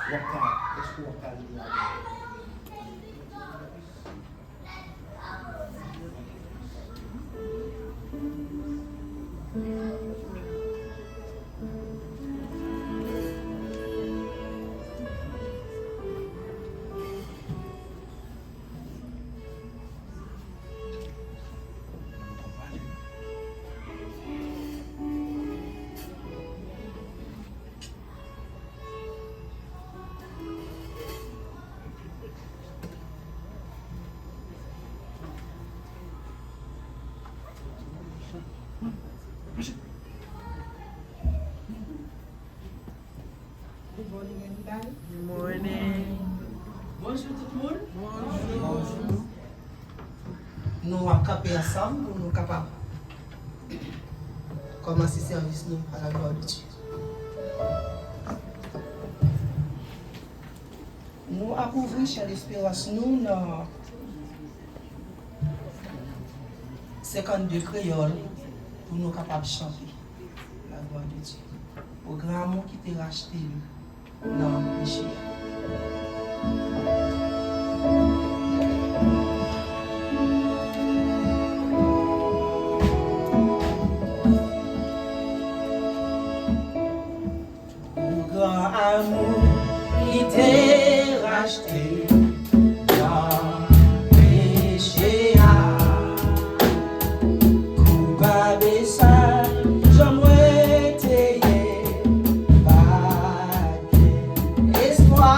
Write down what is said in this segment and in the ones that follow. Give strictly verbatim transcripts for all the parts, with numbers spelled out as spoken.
W ap ka, èske w ap ka li avè l? Good morning, everybody. Good morning. Bonjou tout moun. Bonjou. Nou ap kanpe ansanm pou nou kapab kòmanse sèvis nou à la gloire de Dieu. Nou ap ouvri chèn esperans nou nan senkannde kreyòl pou nou kapab chante la gloire de Dieu. O gran amou ki te rachte m nan peche a. Pou gran amou ki te rachte m nan peche a. Koupab e sal, jan mwen te ye, pa gen espwa.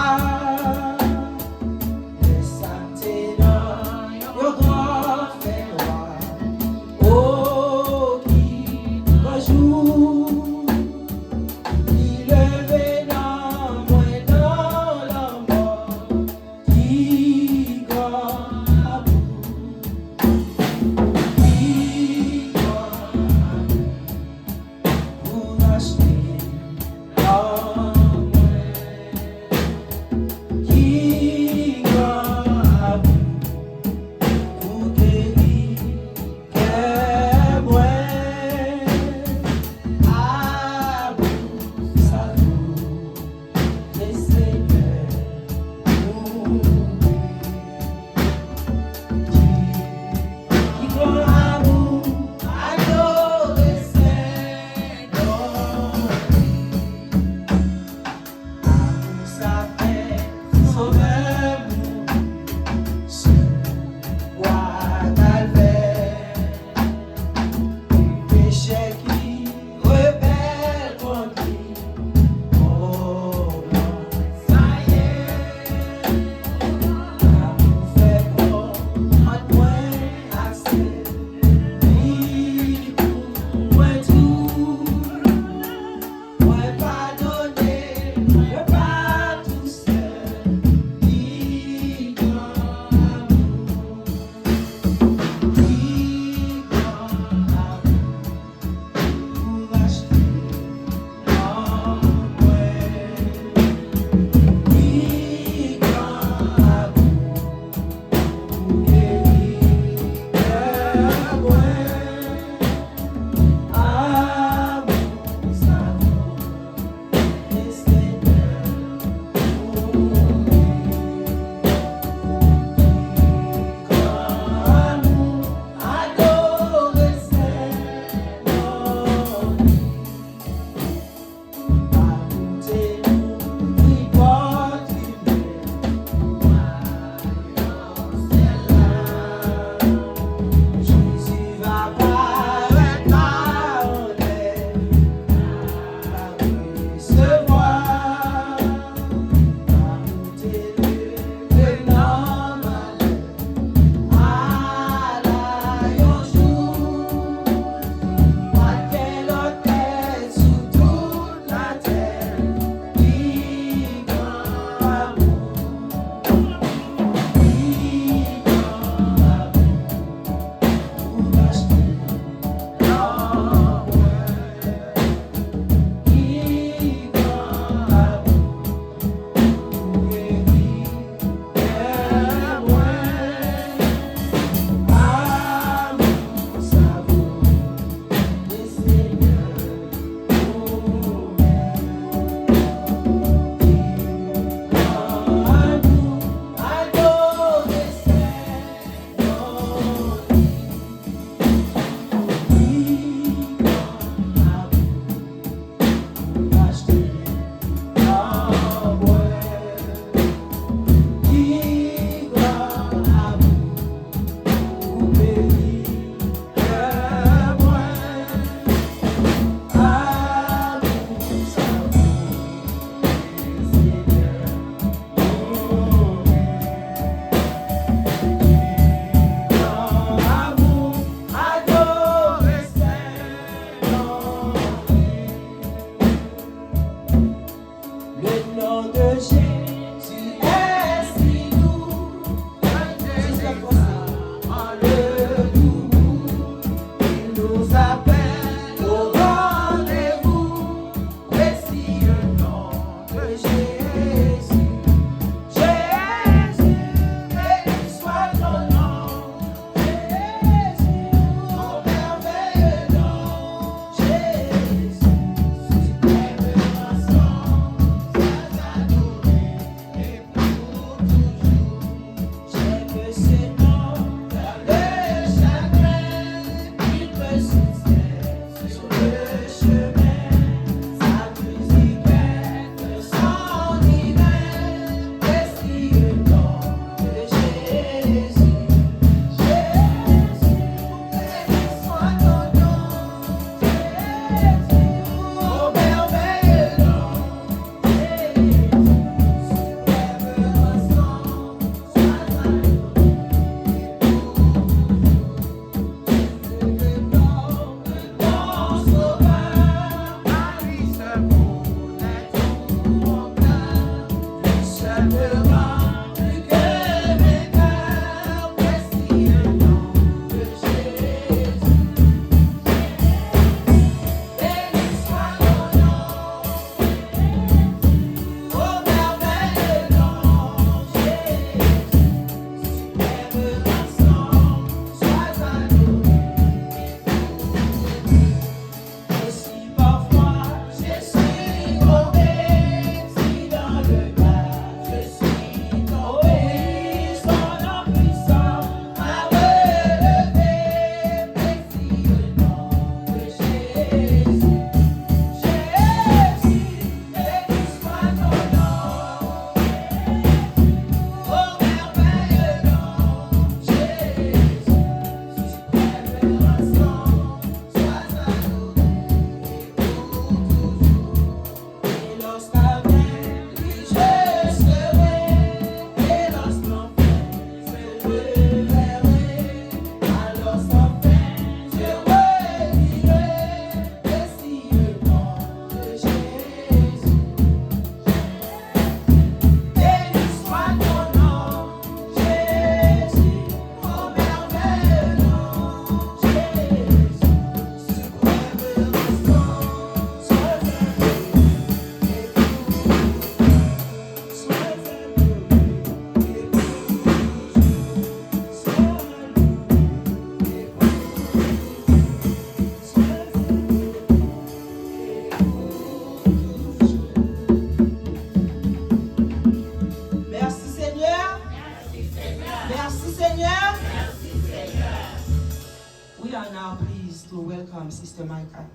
Jamaica.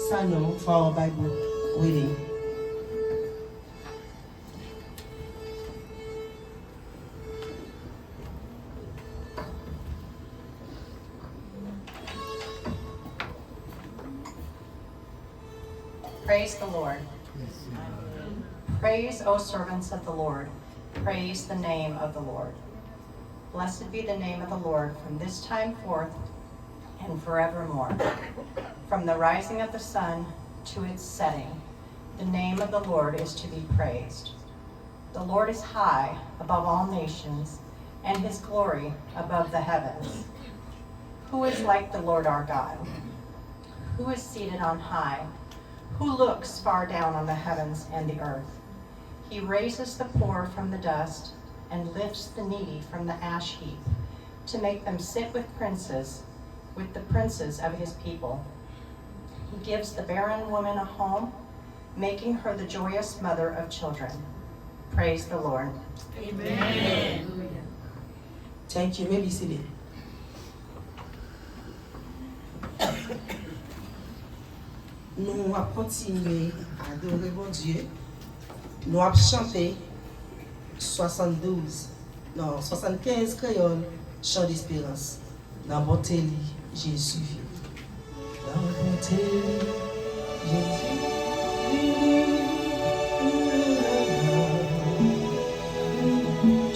Sano for our Bible reading. Praise the Lord. Praise, O servants of the Lord. Praise the name of the Lord. Blessed be the name of the Lord from this time forth and forevermore. From the rising of the sun to its setting, the name of the Lord is to be praised. The Lord is high above all nations, and his glory above the heavens. Who is like the Lord our God, who is seated on high, who looks far down on the heavens and the earth? He raises the poor from the dust and lifts the needy from the ash heap to make them sit with princes, with the princes of his people. He gives the barren woman a home, making her the joyous mother of children. Praise the Lord. Amen. Thank you. You may be seated. Nou ap kontinye adore Bondye. Nou ap chante swasanndouz, non, swasannkenz kreyòl, Chan desperans. Nan bonte li, Jezi vini. Nan bonte li, Jezi vini.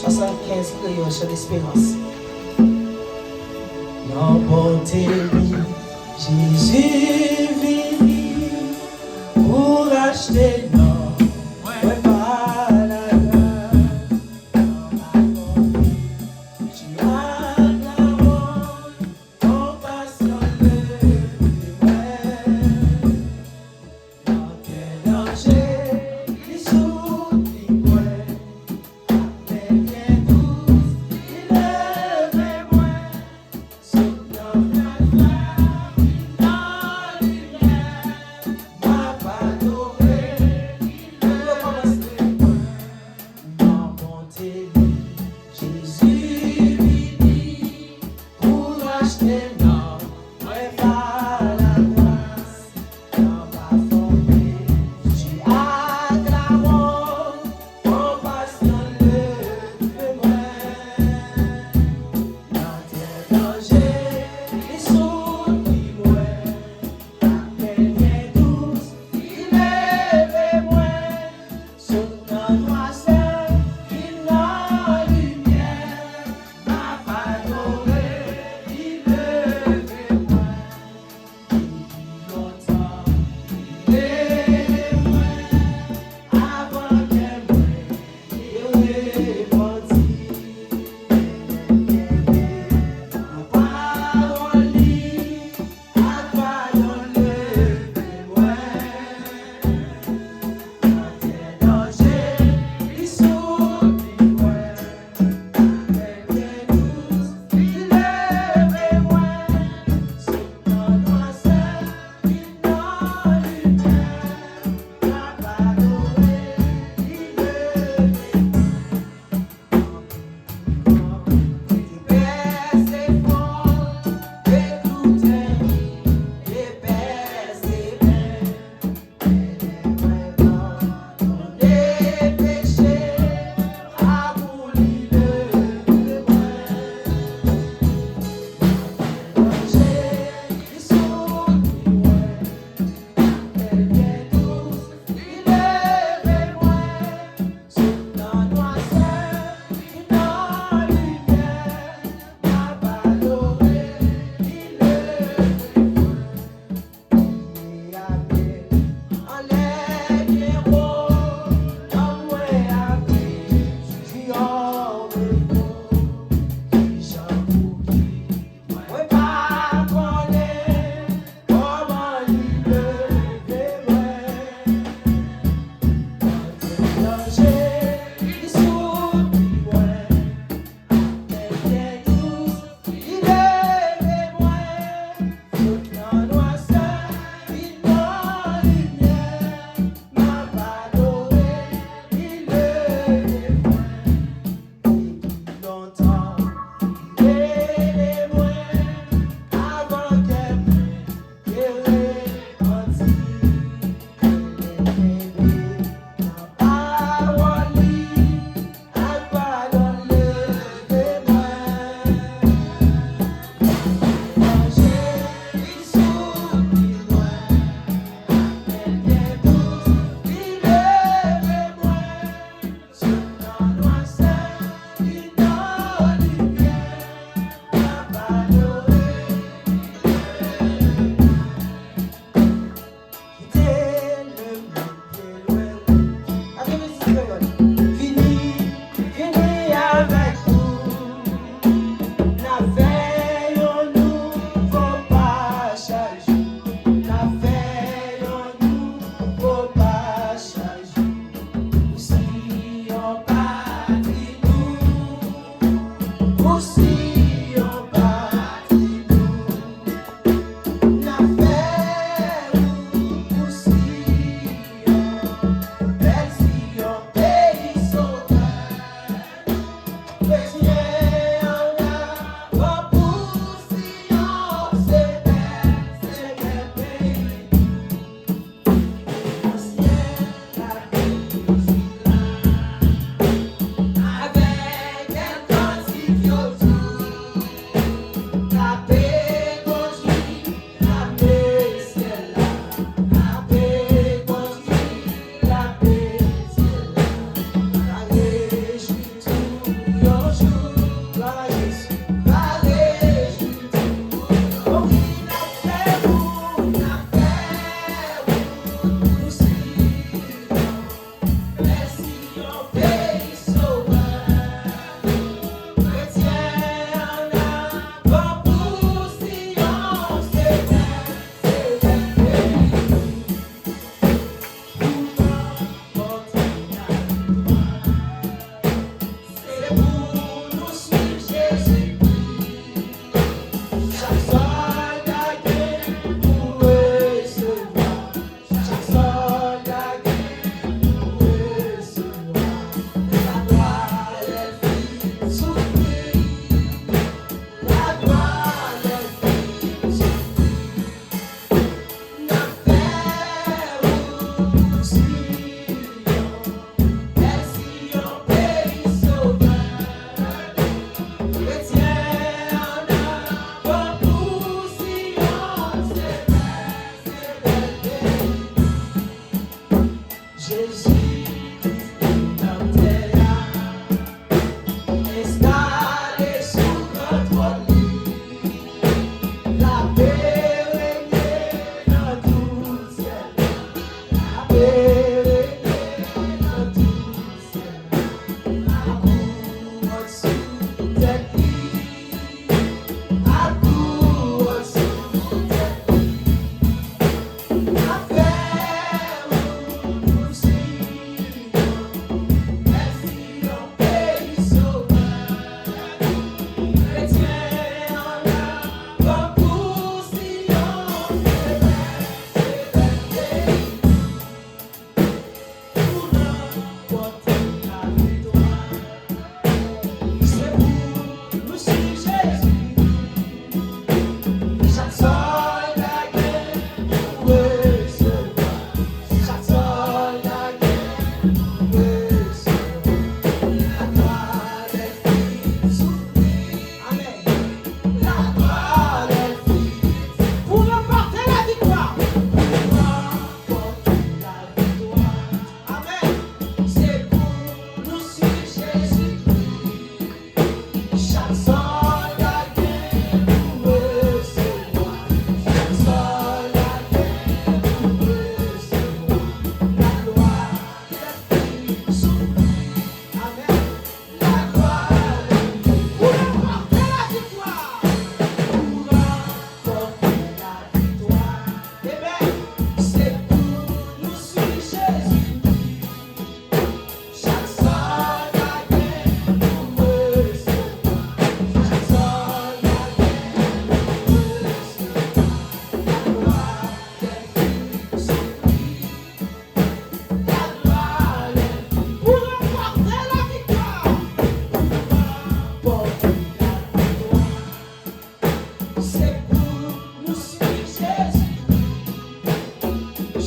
Swasannkenz kreyòl, Chan desperans. Nan bonte li, Jezi vini pou rachte nanm mwen pa lagra. Nan makonye, Jewab Rawon, konpasyon leve mwen. Nan kè danje, li soutni mwen. Ak men byen dous, li leve mwen. Sot nan fatra, vin nan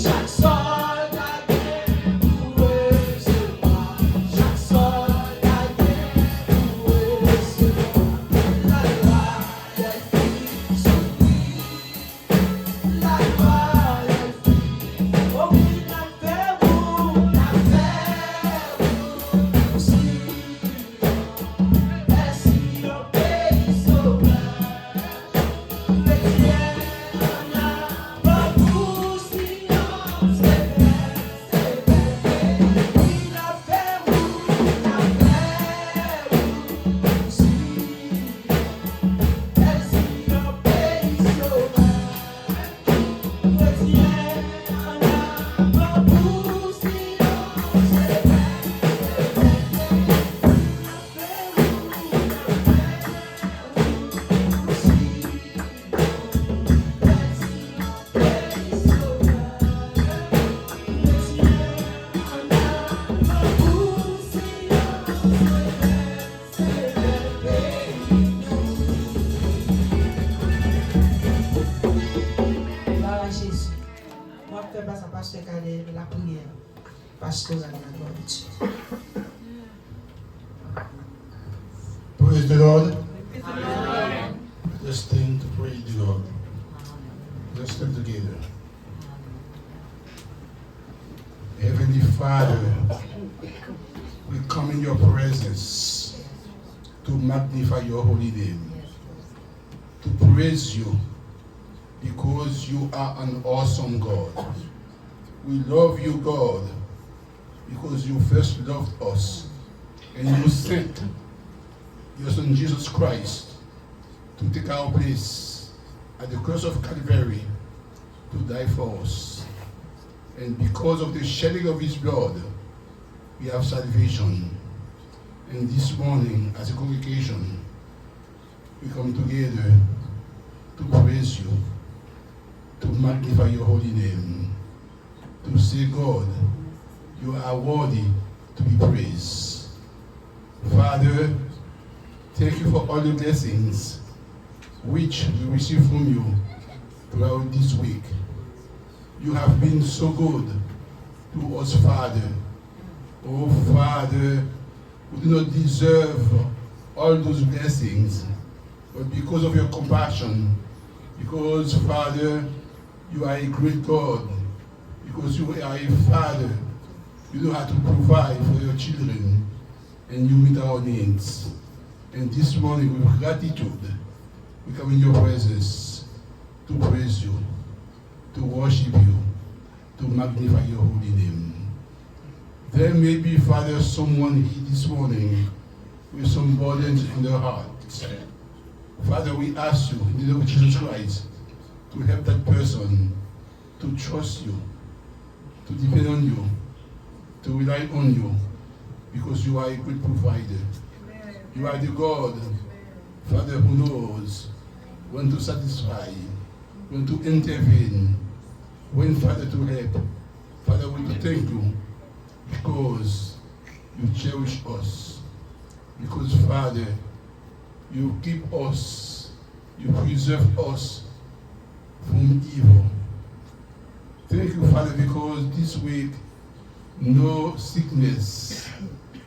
Chak sòlda gen pou resevwa. Chak sòlda gen pou resevwa. Lalwa a fini sou li. Lalwa a fini. O wi, n ap fè wout, n ap fè wout. Siyon, bèl Siyon, peyi sovè. Glwa a Jezi. Mwen ap fè pase a pastè Caleb, lapriyè pastoral la, glwa a Dye. Praise the Lord. Let us stand to praise the Lord. Let's stand together. Heavenly Father, we come in your presence to magnify your holy name, to praise you, because you are an awesome God. We love you, God, because you first loved us and you sent your Son Jesus Christ to take our place at the cross of Calvary to die for us. And because of the shedding of his blood, we have salvation. And this morning, as a congregation, we come together to praise you, to magnify your holy name, to say, God, you are worthy to be praised. Father, thank you for all the blessings which we receive from you throughout this week. You have been so good to us, Father. Oh, Father, we do not deserve all those blessings, but because of your compassion, because, Father, you are a great God, because you are a Father, you know how to provide for your children, and you meet our needs. And this morning, with gratitude, we come in your presence to praise you, to worship you, to magnify your holy name. There may be, Father, someone here this morning with some burdens on their hearts. Father, we ask you, in the name of Jesus Christ, to help that person to trust you, to depend on you, to rely on you, because you are a great provider. You are the God, Father, who knows when to satisfy, when to intervene, when, Father, to help. Father, we do thank you because you cherish us. Because, Father, you keep us, you preserve us from evil. Thank you, Father, because this week no sickness,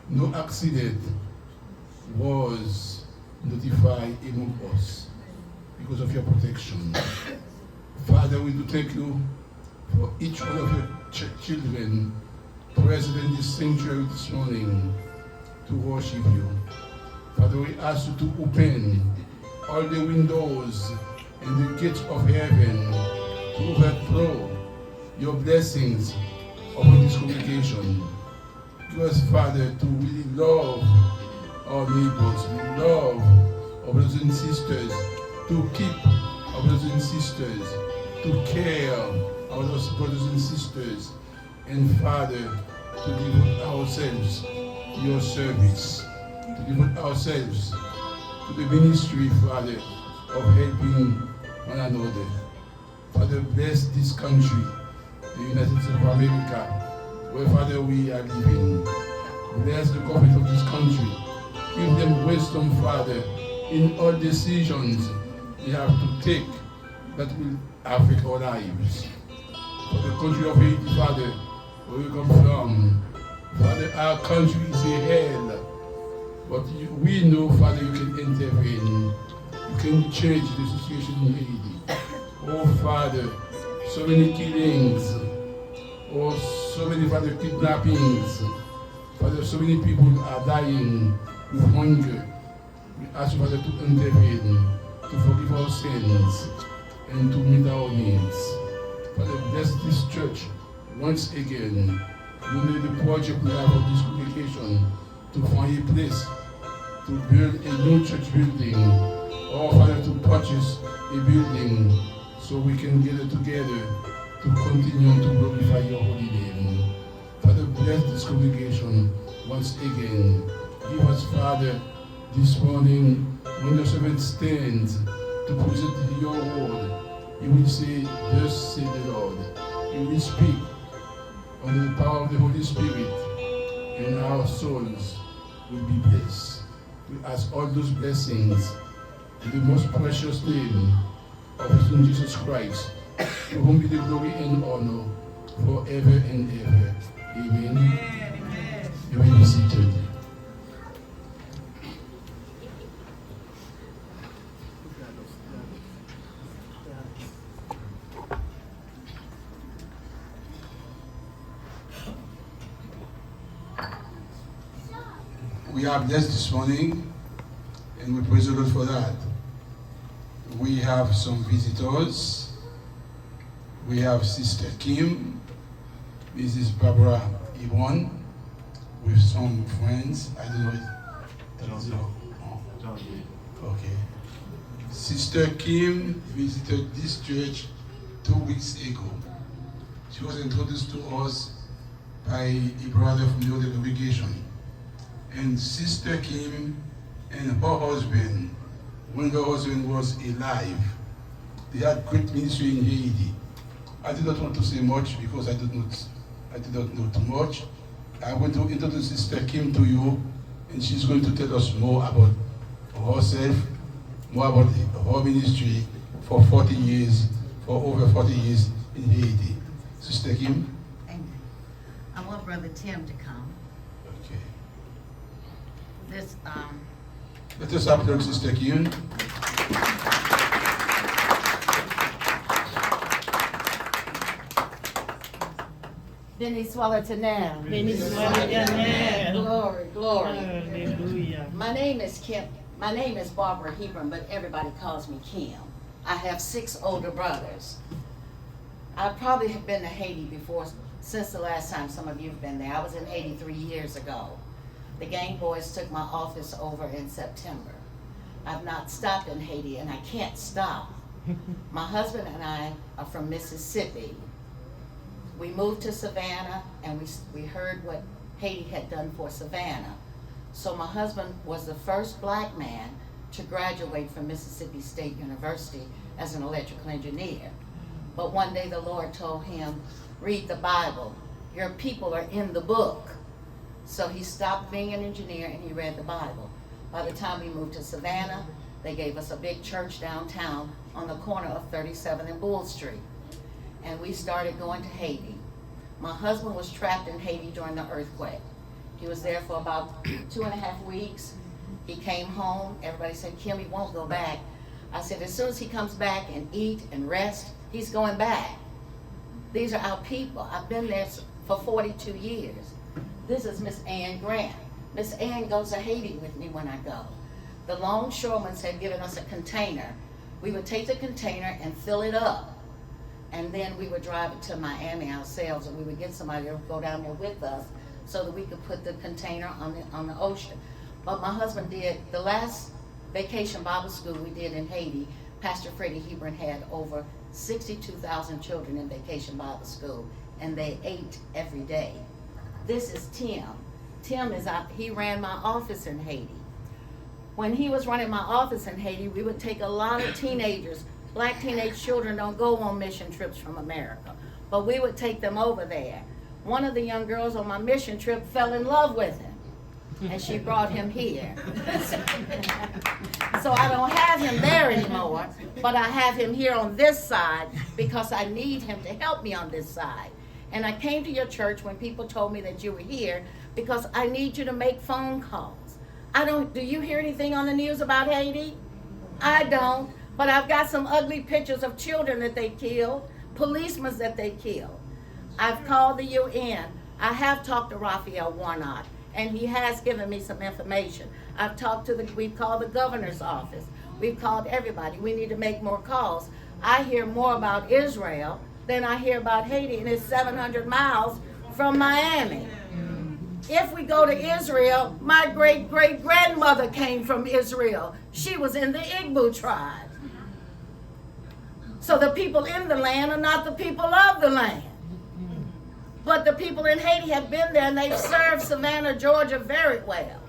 no accident was notified among us because of your protection. Father, we do thank you for each one of your ch- children present in this sanctuary this morning to worship you. Father, we ask you to open all the windows and the gates of heaven to overflow your blessings upon this congregation. Give us, Father, to really love our neighbors, love our brothers and sisters, to keep our brothers and sisters, to care our brothers and sisters, and, Father, to devote ourselves to your service, to devote ourselves to the ministry, Father, of helping one another. Father, bless this country, the United States of America, where, Father, we are living. Bless the government of this country. Give them wisdom, Father, in all decisions they have to take that will affect our lives. For the country of Haiti, Father, where we come from. Father, our country is a hell. But you, we know, Father, you can intervene. You can change the situation in Haiti. Oh, Father, so many killings. Oh, so many, Father, kidnappings. Father, so many people are dying with hunger. We ask you, Father, to intervene, to forgive our sins, and to meet our needs. Father, bless this church once again. We need the project we have for this congregation to find a place to build a new church building, or, Father, to purchase a building so we can gather together to continue to glorify your holy name. Father, bless this congregation once again. Give us, Father, this morning, when your servant stands to present your word, he will say, "Thus said the Lord." He will speak under the power of the Holy Spirit, and our souls will be blessed. We ask all those blessings in the most precious name of His Son Jesus Christ, to whom be the glory and honor forever and ever. Amen. You may be seated. We are blessed this morning, and we praise the Lord for that. We have some visitors. We have Sister Kim, Missus Barbara Ebron, with some friends. I don't know. Okay. Sister Kim visited this church two weeks ago. She was introduced to us by a brother from the other congregation. And Sister Kim and her husband, when her husband was alive, they had great ministry in Haiti. I do not want to say much because I do not, I do not know too much. I want to introduce Sister Kim to you, and she's going to tell us more about herself, more about her ministry for forty years, for over forty years in Haiti. Sister Kim? Amen. I want Brother Tim to come. Okay. This, um, Let us applaud Sister Kim. Béni soit l'Éternel. Béni soit l'Éternel. Glory, glory. Hallelujah. My name is Kim. My name is Barbara Hebron, but everybody calls me Kim. I have six older brothers. I probably have been to Haiti before, since the last time some of you've been there. I was in Haiti three years ago. The gang boys took my office over in September. I've not stopped in Haiti, and I can't stop. My husband and I are from Mississippi. We moved to Savannah, and we, we heard what Haiti had done for Savannah. So my husband was the first black man to graduate from Mississippi State University as an electrical engineer. But one day the Lord told him, "Read the Bible. Your people are in the book." So he stopped being an engineer and he read the Bible. By the time we moved to Savannah, they gave us a big church downtown on the corner of thirty-seventh and Bull Street. And we started going to Haiti. My husband was trapped in Haiti during the earthquake. He was there for about two and a half weeks. He came home. Everybody said, "Kim, he won't go back." I said, "As soon as he comes back and eat and rest, he's going back." These are our people. I've been there s-, for forty-two years. This is Miss Ann Grant. Miss Ann goes to Haiti with me when I go. The longshoremen had given us a container. We would take the container and fill it up. And then we would drive it to Miami ourselves, and we would get somebody to go down there with us so that we could put the container on the, on the ocean. But my husband did, the last Vacation Bible School we did in Haiti, Pastor Freddie Hebron had over sixty-two thousand children in Vacation Bible School, and they ate every day. This is Tim. Tim is our, he ran my office in Haiti. When he was running my office in Haiti, we would take a lot of teenagers. Black teenage children don't go on mission trips from America, but we would take them over there. One of the young girls on my mission trip fell in love with him, and she brought him here. So I don't have him there anymore, but I have him here on this side because I need him to help me on this side. And I came to your church when people told me that you were here because I need you to make phone calls. I don't, do you hear anything on the news about Haiti? I don't, but I've got some ugly pictures of children that they killed, policemen that they killed. I've called the U N. I have talked to Raphael Warnock, and he has given me some information. I've talked to the, we've called the governor's office. We've called everybody. We need to make more calls. I hear more about Israel than I hear about Haiti, and it's seven hundred miles from Miami. If we go to Israel, my great great grandmother came from Israel. She was in the Igbo tribe. So the people in the land are not the people of the land. But the people in Haiti have been there and they've served Savannah, Georgia very well.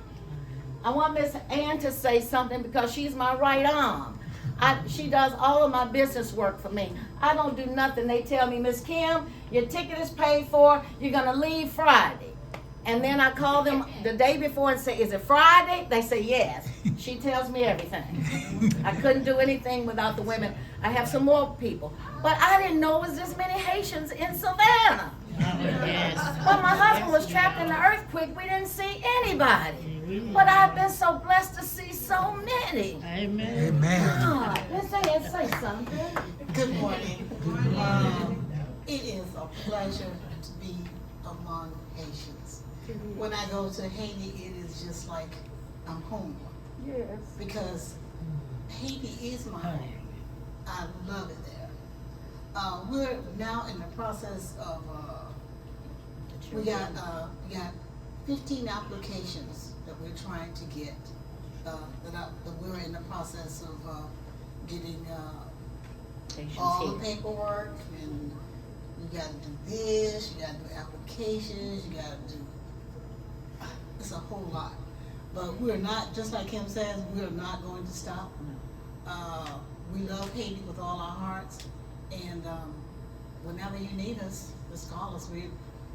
I want Miss Ann to say something because she's my right arm. I, she does all of my business work for me. I don't do nothing. They tell me, "Miss Kim, your ticket is paid for. You're going to leave Friday." And then I call them the day before and say, "Is it Friday?" They say, "Yes." She tells me everything. I couldn't do anything without the women. I have some more people. But I didn't know it was this many Haitians in Savannah. Yes. When my husband was trapped in the earthquake, we didn't see anybody. But I've been so blessed to see so many. Amen. Amen. God, let's say, say something. Good morning. Um, it is a pleasure to be among Haitians. When I go to Haiti, it is just like I'm home. Yes. Because Haiti is my home. I love it there. Uh, we're now in the process of, uh, we got, uh, we got fifteen applications that we're trying to get, uh, that I, that we're in the process of, uh, getting, uh, all the paperwork, and you gotta do this, you gotta do applications, you gotta do, it's a whole lot. But we're not, just like Kim says, we're not going to stop. Uh, we love Haiti with all our hearts, and, um, whenever you need us, just call us. We,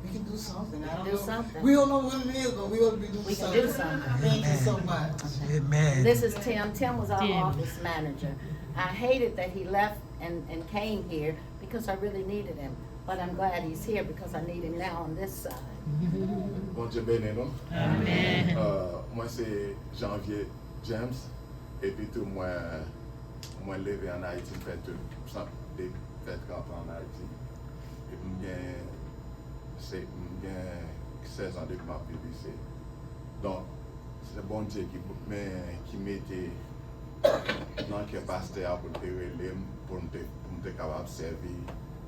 we can do something. I don't know. We don't know what it is, but we will be doing something. We can do something. Thank you so much. Amen. This is Tim. Tim was our office manager. I hated that he left and, and came here because I really needed him. But I'm glad he's here because I need him now on this side. Bondye beni nou. Amen. Uh, mwen se Janvier James. Epi tou mwen, mwen leve an Ayiti, m fè tout, m fè trant an an Ayiti. Epi m gen, se, m gen sèz an depi m ap viv isi. Donk, se Bondye ki, men, ki mete nan kè pastè a pou l te rele m, pou m te, pou m te kapab sèvi,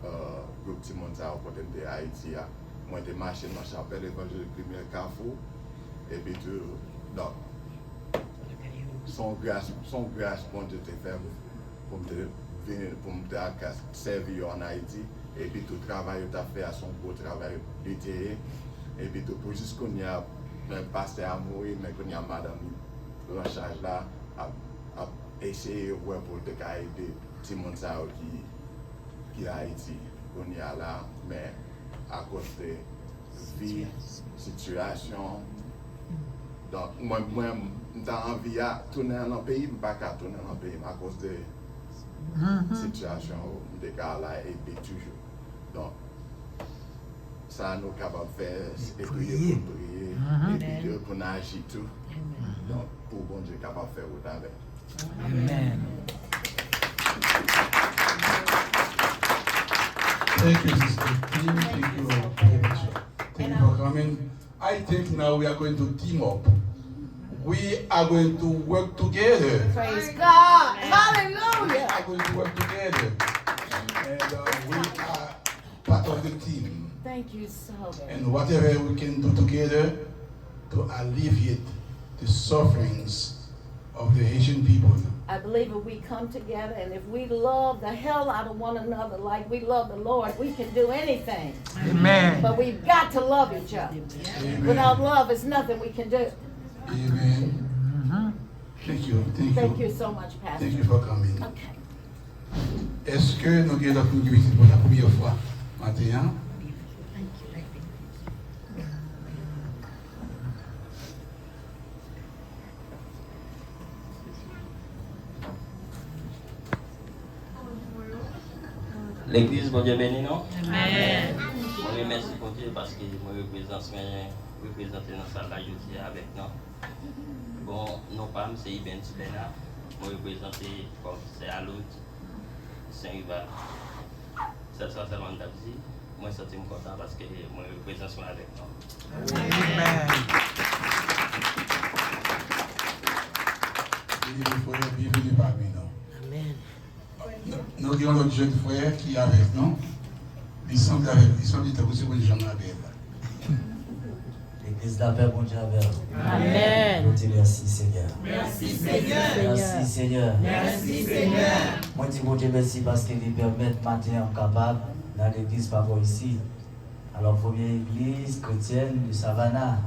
euh, gwoup timoun sa yo kote m te Ayiti a. Mwen te mache nan chapèl evanjelik Limyè Kafou, epi tou, donk, se yon gras, se yon gras Bondye te fè m pou m te vini, pou m te al ka sèvi yo an Ayiti. Epi tou, travay yo t ap fè a, se yon gwo travay li te ye. Epi tou, pou jis kounye a, men pastè a mouri, men kounye a, madanm li pran chaj la, ap, ap eseye wè pou l te ka ede timoun sa yo ki, ki Ayiti kounye a la, men akoz de vi, sitiyasyon. Donk, mwen, mwen, m ta anvi a tounen nan peyi m, m pa ka tounen nan peyi m akoz de sitiyasyon yo, m te ka al la epi toujou. Donk, sa nou kapab fè, se priye pou n priye, epi tou pou n aji tou. Donk, pou Bondye kapab fè wout avè n. Amen. Thank you, Sister Kim. Thank you, uh, very much. Thank you for coming. I think now we are going to team up. We are going to work together. Praise God. Hallelujah. We are going to work together. And, uh, we are part of the team. Thank you so very much. And whatever we can do together to alleviate the sufferings of the Haitian people. I believe if we come together and if we love the hell out of one another like we love the Lord, we can do anything. Amen. But we've got to love each other. Amen. Without love, it's nothing we can do. Amen. Thank you. Thank you. Thank you so much, Pastor. Thank you for coming. Okay. Èske nou gen lòt moun ki vin isit pou la premyè fwa maten an? Legliz, Bondye beni nou. Amèn. Mwen remèsye Bondye paske mwen reprezans mwen reprezante nan sal la jodi a avèk nou. Bon, non pa m se Ibens Bèna. Mwen reprezante kòm Sè Aloud, Sen Rival. Sèl sa sèlman m t ap di, mwen santi m kontan paske mwen reprezans mwen avèk nou. Amèn. Byenveni frè, byenveni pami nou. Amèn. Nou, nou gen yon lòt jèn frè ki avèk nou. Li sanble avèk, li sanble tankou se moun Jan Mabèl la. Legliz lapè, Bondye avè w. Amèn. Nou di mèsi, Senyè. Mèsi, Senyè. Mèsi, Senyè. Mèsi, Senyè. Mwen di Bondye mèsi paske li pèmèt maten an m kapab nan legliz pa bò isi. Alò, premye egliz kretyèn de Savannah.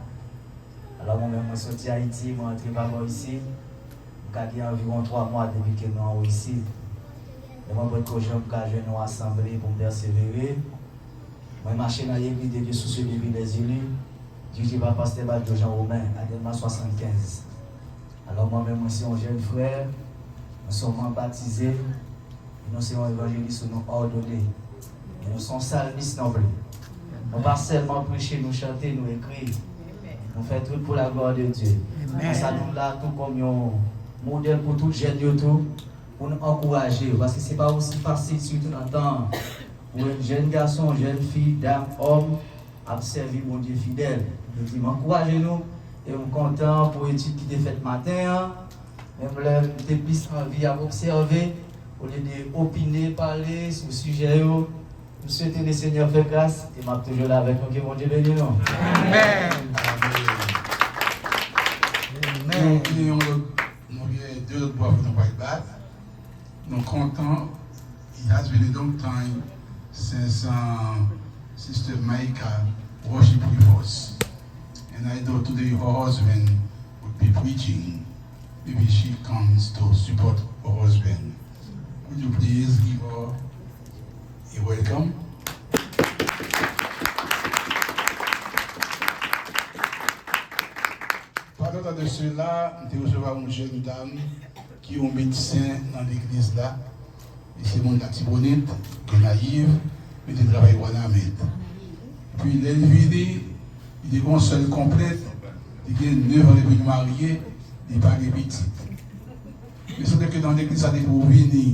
Alò, mwen menm, mwen soti Ayiti, mwen antre pa bò isi. M ka gen anviwon twa mwa depi ke mwen anwo isi. E mwen potko janm ka jwenn yon asanble pou m pèsevere. Mwen mache nan Église de Dieu Source de Vie des Élus, dirije pa pastè Badio Jean Romain, a Dèlma swasannkenz. Alò, mwen menm, mwen se yon jèn frè, mwen se yon manm batize, e nou se yon evanjelis sou nou òdone. E nou se yon salmis non pli. Nou pa sèlman preche, nou chante, nou ekri. Nou fè tout pour la gloire de Dieu. Amèn. Konsa nou la tou kòm yon modèl pou tout jèn yo tou, pou n ankouraje yo. Paske se pa osi fasil, sitou nan tan an, pou yon jèn gason, jèn fi, dam, òm, ap sèvi Bondye fidèl. Yo di m ankouraje nou, e m kontan pou etid ki te fèt maten an. Menm lè m te plis anvi ap obsève, olye de opine, pale sou sijè yo, m swete Lesenyè fè gras, e m ap toujou la avèk nou. Ke Bondye beni nou. Amèn. Amèn. Nou gen yon lòt, nou gen de lòt bravo nou pral bat. Nou kontan. It has been a long time since, uh, Sister Micah worship with us. And I know today her husband would be preaching. Maybe she comes to support her husband. Would you please give her a welcome? Partant de sela, m te resevwa yon jèn dam ki yon medsen nan legliz la. Li se moun Latibonit, Gonayiv, men li te travay Wanament. Epi lè l vini, li te gen yon sèl konplent, li gen nèf an depi l marye, li pa gen pitit. Men se ke nan legliz sa depi w vini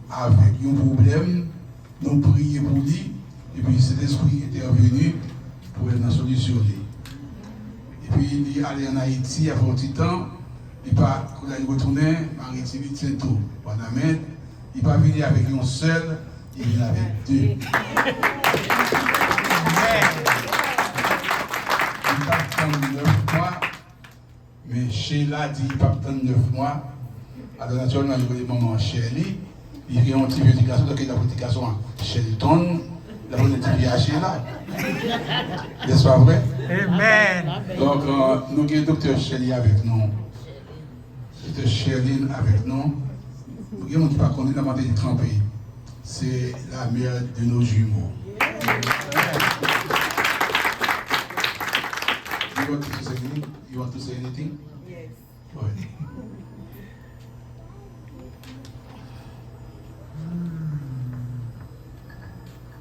avèk yon pwoblèm, nou priye pou li, epi Sentespri entèveni pou l nan solisyone. Epi li ale ann Ayiti, ap fè yon ti tan, li pa, kounye a li retounen, Martinique, Sento, Wanament, li pa vini avèk yon sèl, li vini avèk de. Li pa tann nèf mwa, men Sheila di li p ap tann nèf mwa. Alò, natirèlman, yo rele manman an Shirley. Li gen yon ti vye ti gason, donk, li ap rele ti gason an Shelton. Li ap rele ti vye a Sheila. N'est-ce pas vrai? Amen. Donk, euh, nou gen Doktè Shirley avèk nou. Doktè Sherline avèk nou. Nou gen moun ki pa konnen, n a mande li kanpe. Se la mère de nos jumeaux. You want to say anything? You want to say anything? Yes. Go ahead.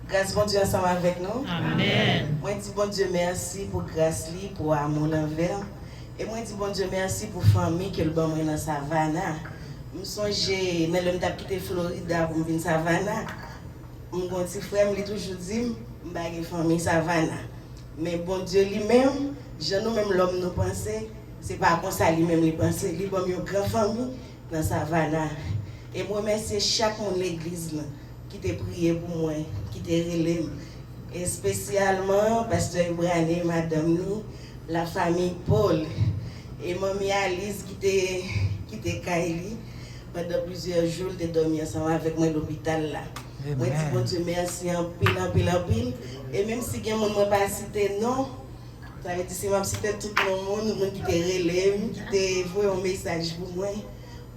Gras Bondye ansanm avèk nou. Amèn. Mwen di Bondye mèsi pou gras li, pou amou l anvè m. E mwen di Bondye mèsi pou fanmi ke l ban mwen nan Savannah. M sonje nan lè m t ap kite Florida pou m vin Savannah, m gon ti frè m, li toujou di m, m pa gen fanmi Savannah. Men Bondye li menm, jan nou menm lòm nou panse, se pa konsa li menm li panse. Li ban m yon gran fanmi nan Savannah. E m remèsye chak moun legliz lan ki te priye pou mwen, ki te rele m. Espesyalman, pastè Ibrahim, madanm li, la famille Paul, e manmi Alice ki te, ki te kay li pandan plizyè jou, l te dòmi ansanm avèk mwen lopital la. Mwen di Amen. Bondye mèsi anpil, anpil, anpil. E menm si gen moun mwen pa site non, sa vle di si m ap site tout non moun, moun ki te rele m, ki te voye yon mesaj pou mwen,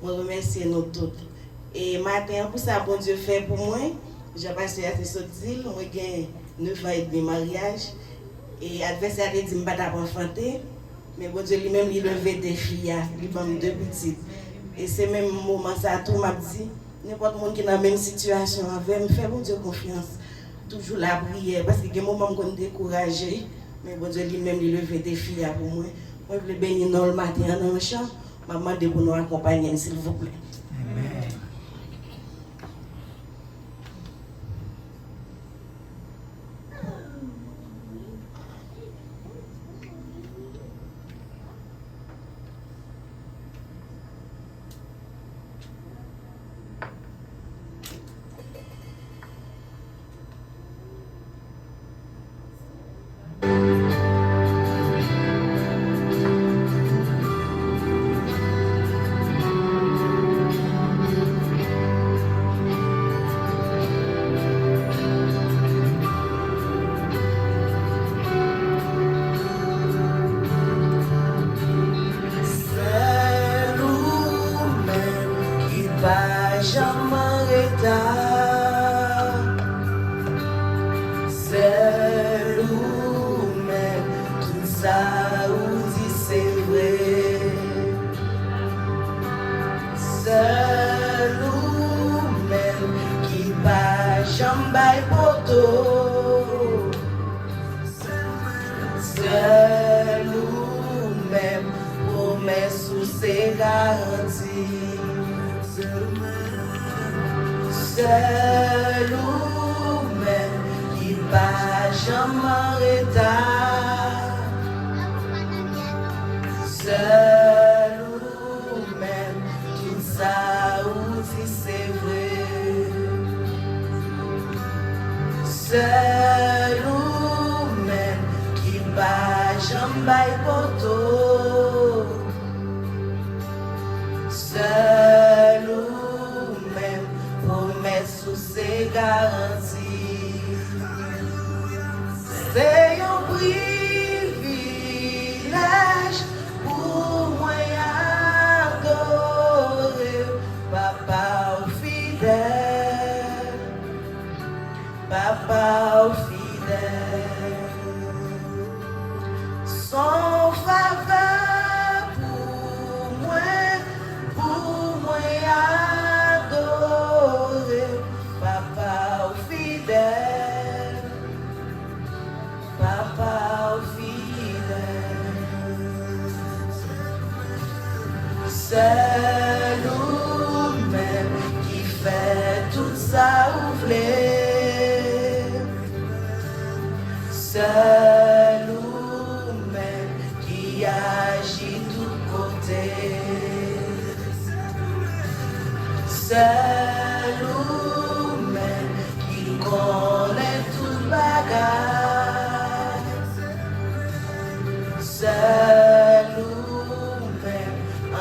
mwen remèsye nou tout. E maten an, pou sa Bondye fè pou mwen, jan pastè a te sot di l, mwen gen nèf an edmi maryaj. E advèsè a te di m pa t ap anfante, men Bondye li menm, li leve defi a, li ban m de pitit. E se menm moman sa tou m ap di, Nenpòt moun ki nan menm sitiyasyon avè m, fè Bondye konfyans. Toujou lapriyè, paske gen moman m konn dekouraje, men Bondye li menm li leve defi a pou mwen. Mwen vle beni non l maten an nan yon chan, m ap mande pou nou akonpanye m, silvouplè. Amèn. Sèl ou menm ki pa janm an reta. Sèl ou menm, tout sa ou di se vre. Sèl ou menm ki pa janm bay poto. Sèl ou menm, pwomès ou se garanti. Sèl ou menm ki pa janm an reta. Sèl ou menm, tout sa ou di se vre. Sèl ou menm ki pa janm bay poto. Sèl ou menm, pwomès ou se garanti. Se yon privilèj pou mwen adore w, Papa w fidèl. Papa w fidèl. S on favè pou mwen, pou mwen adore w, Papa w fidèl. Papa w fidèl. Sèl ou menm ki fè tout sa ou vle. Sèl ou menm ki aji tout kote. Sèl ou menm ki konnen tout bagay. Sèl ou menm,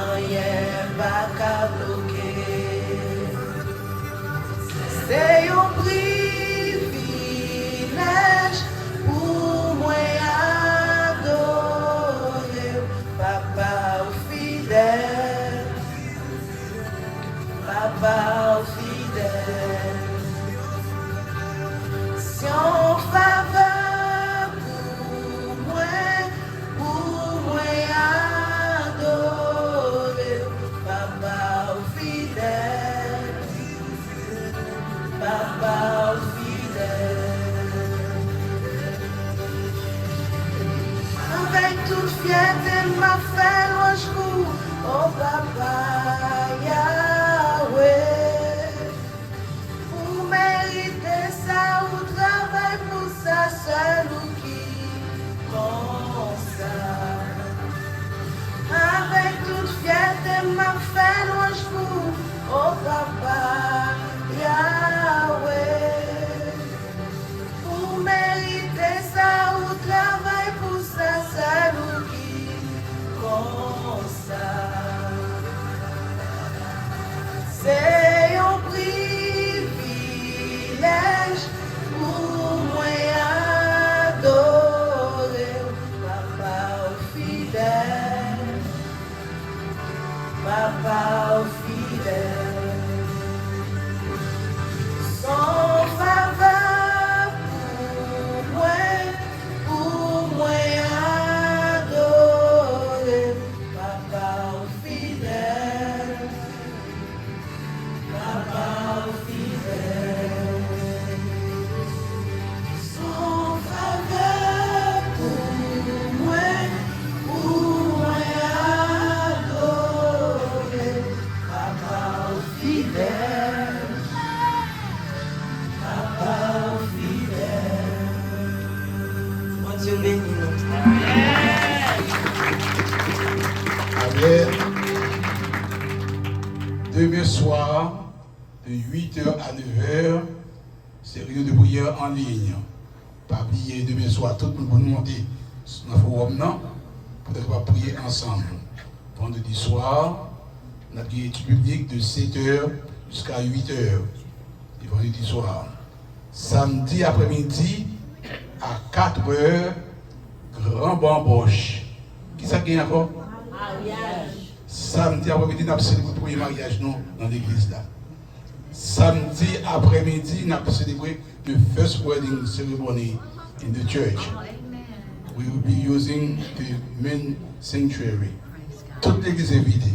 anyen pa ka bloke. Se yon privilèj pou mwen adore w, Papa w fidèl. Papa w fidèl. Se yon favè pou mwen, pou mwen adore w, Papa w fidèl. Papa w fidèl. Avèk tout fyète m ap fè lwanj pou ou, o Papa Yahweh. Ou merite sa, ou travay pou sa, sèl ou ki konsa. Avèk tout fyète m ap fè lwanj pou ou, o Papa Yahweh. Ou merite sa, ou travay pou sa, sèl ou ki konsa. Se yon privilèj pou mwen Bondye beni nou. Amen. Demen swa, de uit è a nèf è, se reyinyon de priyè an liy. Pa bliye, demen swa, tout moun pou nou monte nan fowòm nan, pou nou kapab priye ansanm. Vandredi swa, n ap gen etid biblik de sèt è jiska uit è. E vandredi swa. Samdi aprèmidi, a kat è, gran banbòch. Kisa k gen ankò? Maryaj. Samdi aprèmidi, n ap selebre premye maryaj nou nan legliz la. Samdi aprèmidi, n ap selebre the first wedding ceremony in the church. We will be using the main sanctuary. Tout legliz envite.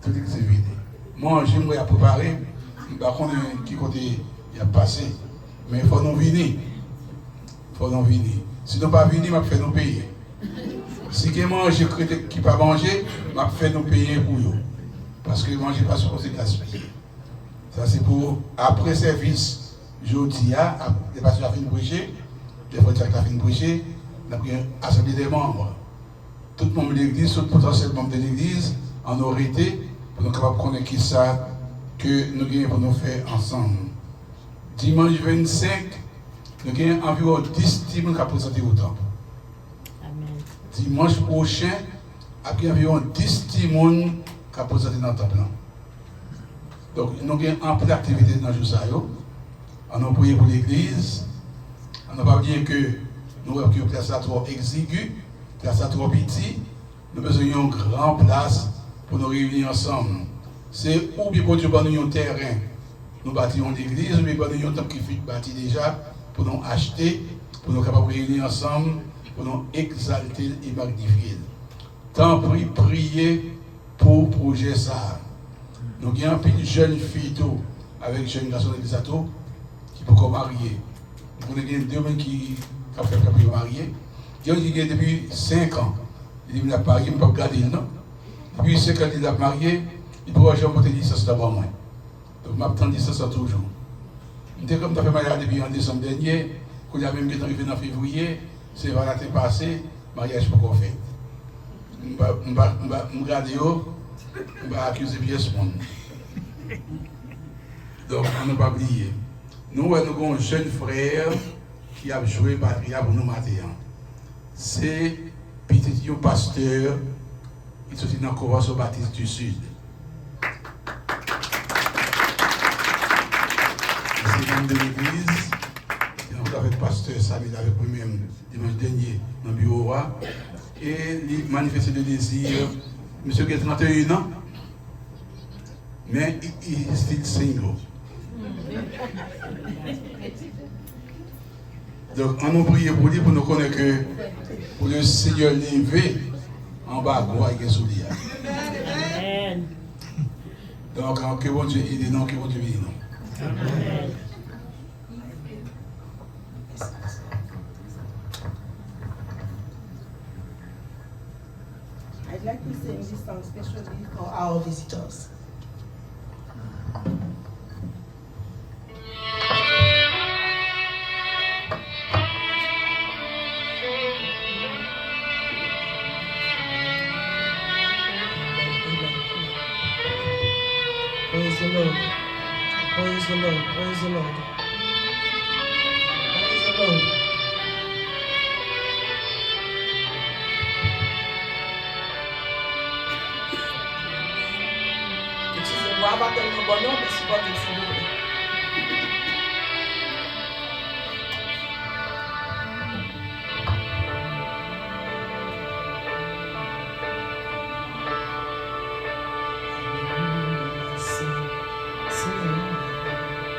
Tout legliz envite. Manje, m wè y ap prepare. M pa konnen ki kote y ap pase. Men fò nou vini. Fò nou vini. Si nou pa vini, m ap fè nou peye. Si gen manje ki rete ki pa manje, m ap fè nou peye pou yo. Paske manje pa sipoze gaspiye. Sa se pou apre sèvis jodi a, ap- lè pastè a fin preche, lè frè Jack la fin preche, n ap gen asanble dè manm. Tout manm legliz, tout potansyèl manm de legliz, ann nou rete pou nou kapab konnen kisa ke nou genyen pou nou fè ansanm. Dimanch vennsenk, nou gen anviwon dis timoun k ap prezante o tanp. Amen. Dimanch pwochen, ap gen anviwon dis timoun k ap prezante nan tanp lan. Donk, nou gen anpil aktivite nan jou sa yo. Ann nou priye pou legliz. Ann nou pa bliye ke nou wè ke plas la twò egzigi, plas la twò piti. Nou bezwen yon gran plas pou nou reyini ansanm. Se oubyen Bondye ban nou yon tèren, nou bati yon legliz, oubyen ban nou yon tanp ki fin bati deja pou nou achte, pou nou kapab reyini ansanm, pou nou egzalte l e magnifye l. Tanpri, priye pou pwojè sa a. Nou gen anpil jèn fi tou avèk jèn gason legliz la tou ki poko marye. Nou konnen gen de moun ki, k ap fè, k ap marye. Gen youn ki gen depi senk an. Li di m l ap marye, m p ap gade l non. Depi senk an li di l ap marye, li poko janm pote lisans la ban mwen. Donk, m ap tann lisans lan toujou. M te kwè m ta fè maryaj la depi an desanm dènye, kounye a menm gentan rive nan fevriye, Sen Valanten pase, maryaj poko fèt. M pa, m pa, m pa, m gade yo, m pa akize pyès moun. Donk, ann nou pa bliye. Nou wè nou gen yon jèn frè ki ap jwe batri a pou nou maten an. Se pitit yon pastè ki soti nan Konvansyon Batis di Sid. Li se manm de legliz, li te nan avèk pastè Samil avèk mwen menm dimanch dènye nan biwo a. E li manifeste de dezi, misye gen trannteyen an, men he, he still single. Donk, ann nou priye pou li, pou nou konnen ke pou le Senyè leve anbago a ki gen sou li a. Amen. Donk, ke Bondye ede nou, ke Bondye beni nou. Amen. I'd like to sing this song specially for our visitors. Praise the Lord. Praise the Lord. Praise the Lord. Praise the Lord. Eskize m, vwa a pa tèlman bon non, men sipòte m silvouplè.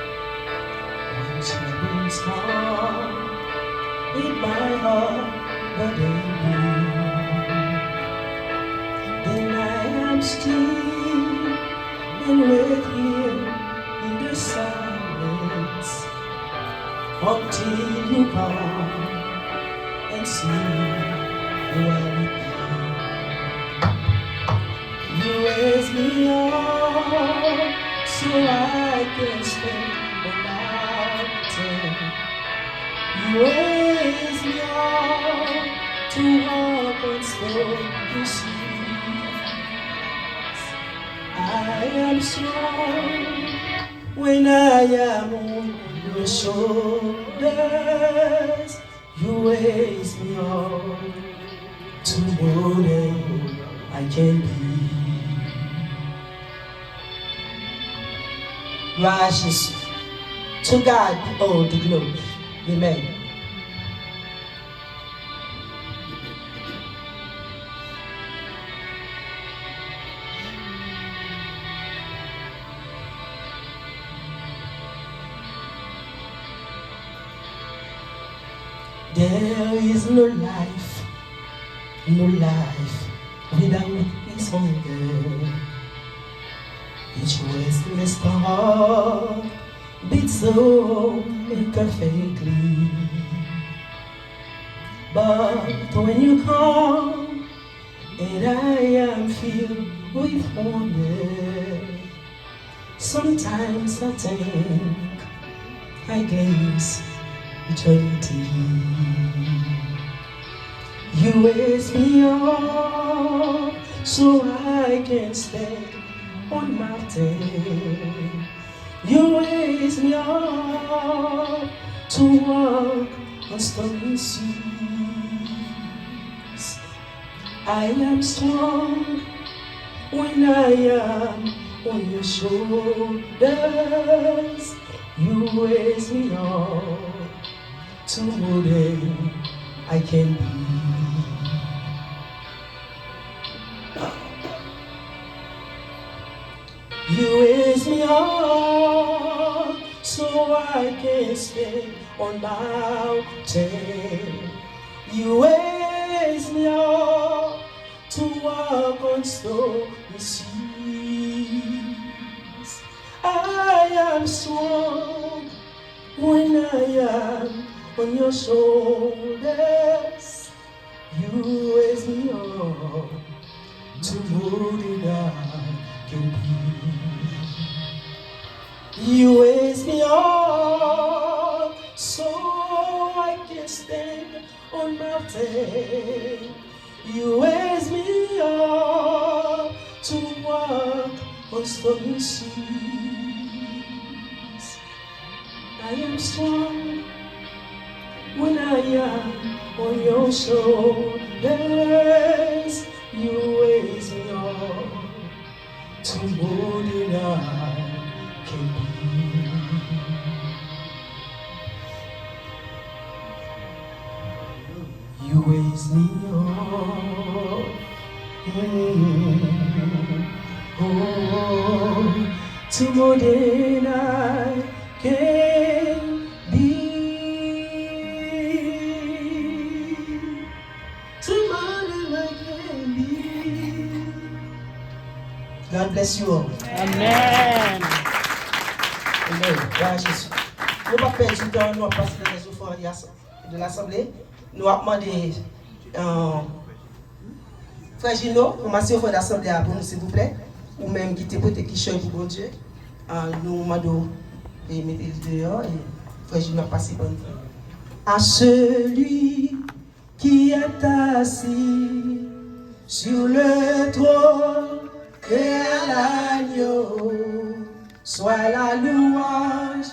When troubles come in my heart, but in you, then I am still and wait here in the silence until you come and see who I become. You raise me up so I can stand the mountain. You raise me up I am strong when I am on your shoulders. You raise me up to more than I can be. Glória a Jesus. To God be all the glory. Amen. There is no life, no life without his hunger. Each restless heart beats so imperfectly. But when you come, and I am filled with wonder. Sometimes I think I glimpse eternity. You raise me up so I can stand on mountain. You raise me up to walk on stormy seas. I am strong when I am on your shoulders. You raise me up to more than I can be. You raise me up so I can stand on mountain. You raise me up to walk on stormy seas. I am strong when I am on your shoulders. You raise me up to more than I can be. You raise me up so I can stand on mountain. You raise me up to walk on stormy seas. I am strong when I am on your shoulders. You raise me up to more than I can be. You raise me up. Mm. Oh, to more than I can be. To more than I can be. God bless you all. Amen. Amen. Glwa a Jezi. Nou p ap pèdi tan, nou ap pase nan les offrandes de l'assemblée. Nou ap mande, euh, Frè Jino, ranmase ofrann asanble a pou nou, silvouplè. Ou menm ki te pote kichòy pou Bondye, euh, nou mande w, e, mete l deyò, e Frè Jino ap pase ban nou. À celui qui est assis sur le trône et à l'agneau soit la louange,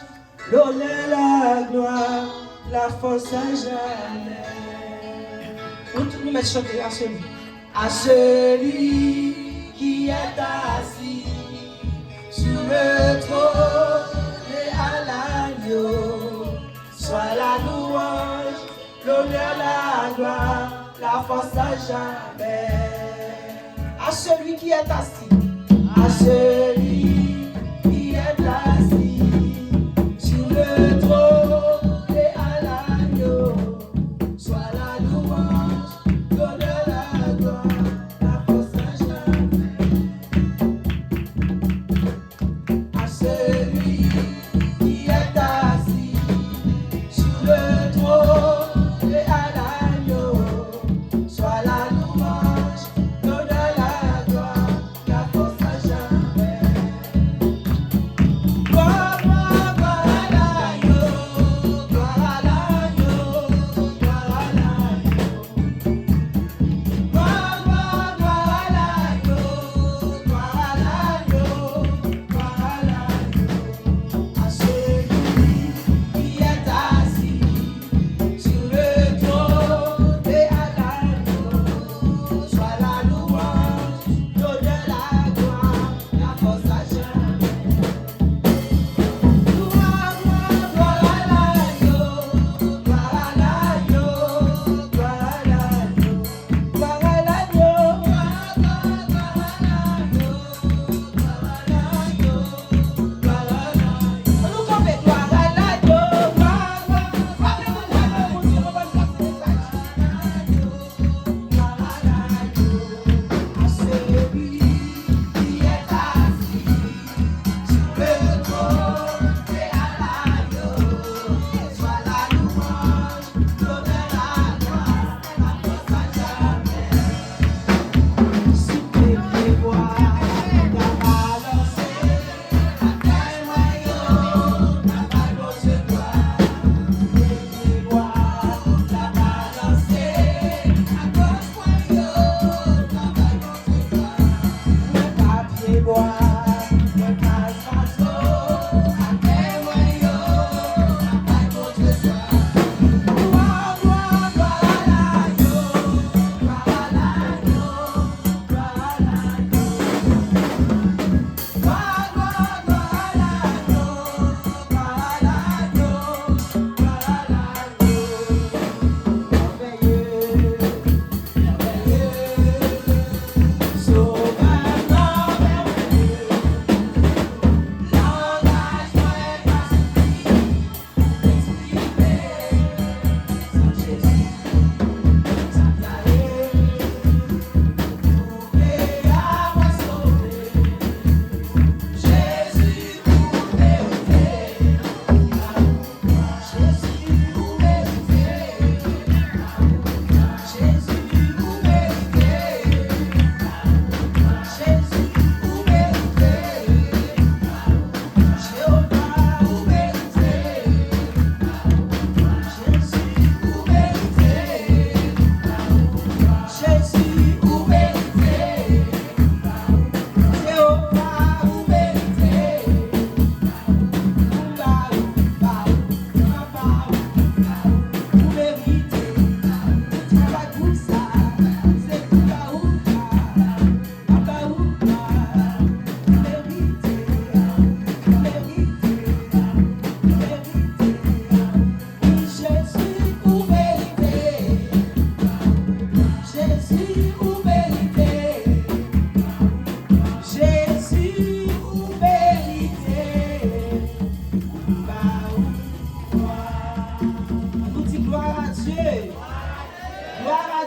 l'honneur, la gloire, la force à jamais. Nou tout nou mèt chante à celui. À celui qui est assis sur le trône et à l'agneau soit la louange, l'honneur, la gloire, la force à jamais. À celui qui est assis, à celui qui est assis sur le trône et à l'agneau, soit la louange, l'honneur, la gloire, la force à jamais. À celui qui est assis sur le trône et à l'agneau, soit la louange, l'honneur, la gloire, la force à jamais.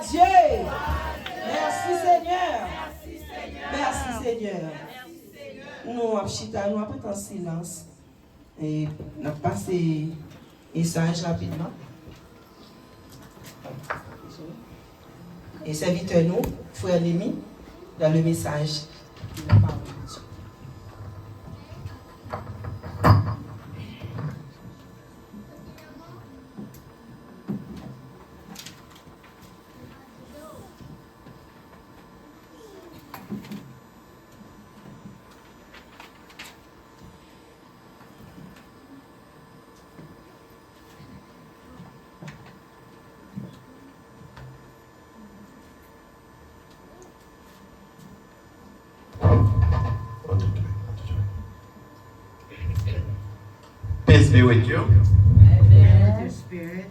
Dieu. Merci Seigneur. Merci Seigneur. Nou ap chita, nou ap ret an silans. E n ap pase mesaj rapidman. E sèvitè nou, frè Nemi, dans le message de la parole de Dieu. One, two, three. One, two, three. Peace be with you. Amen. With your spirit.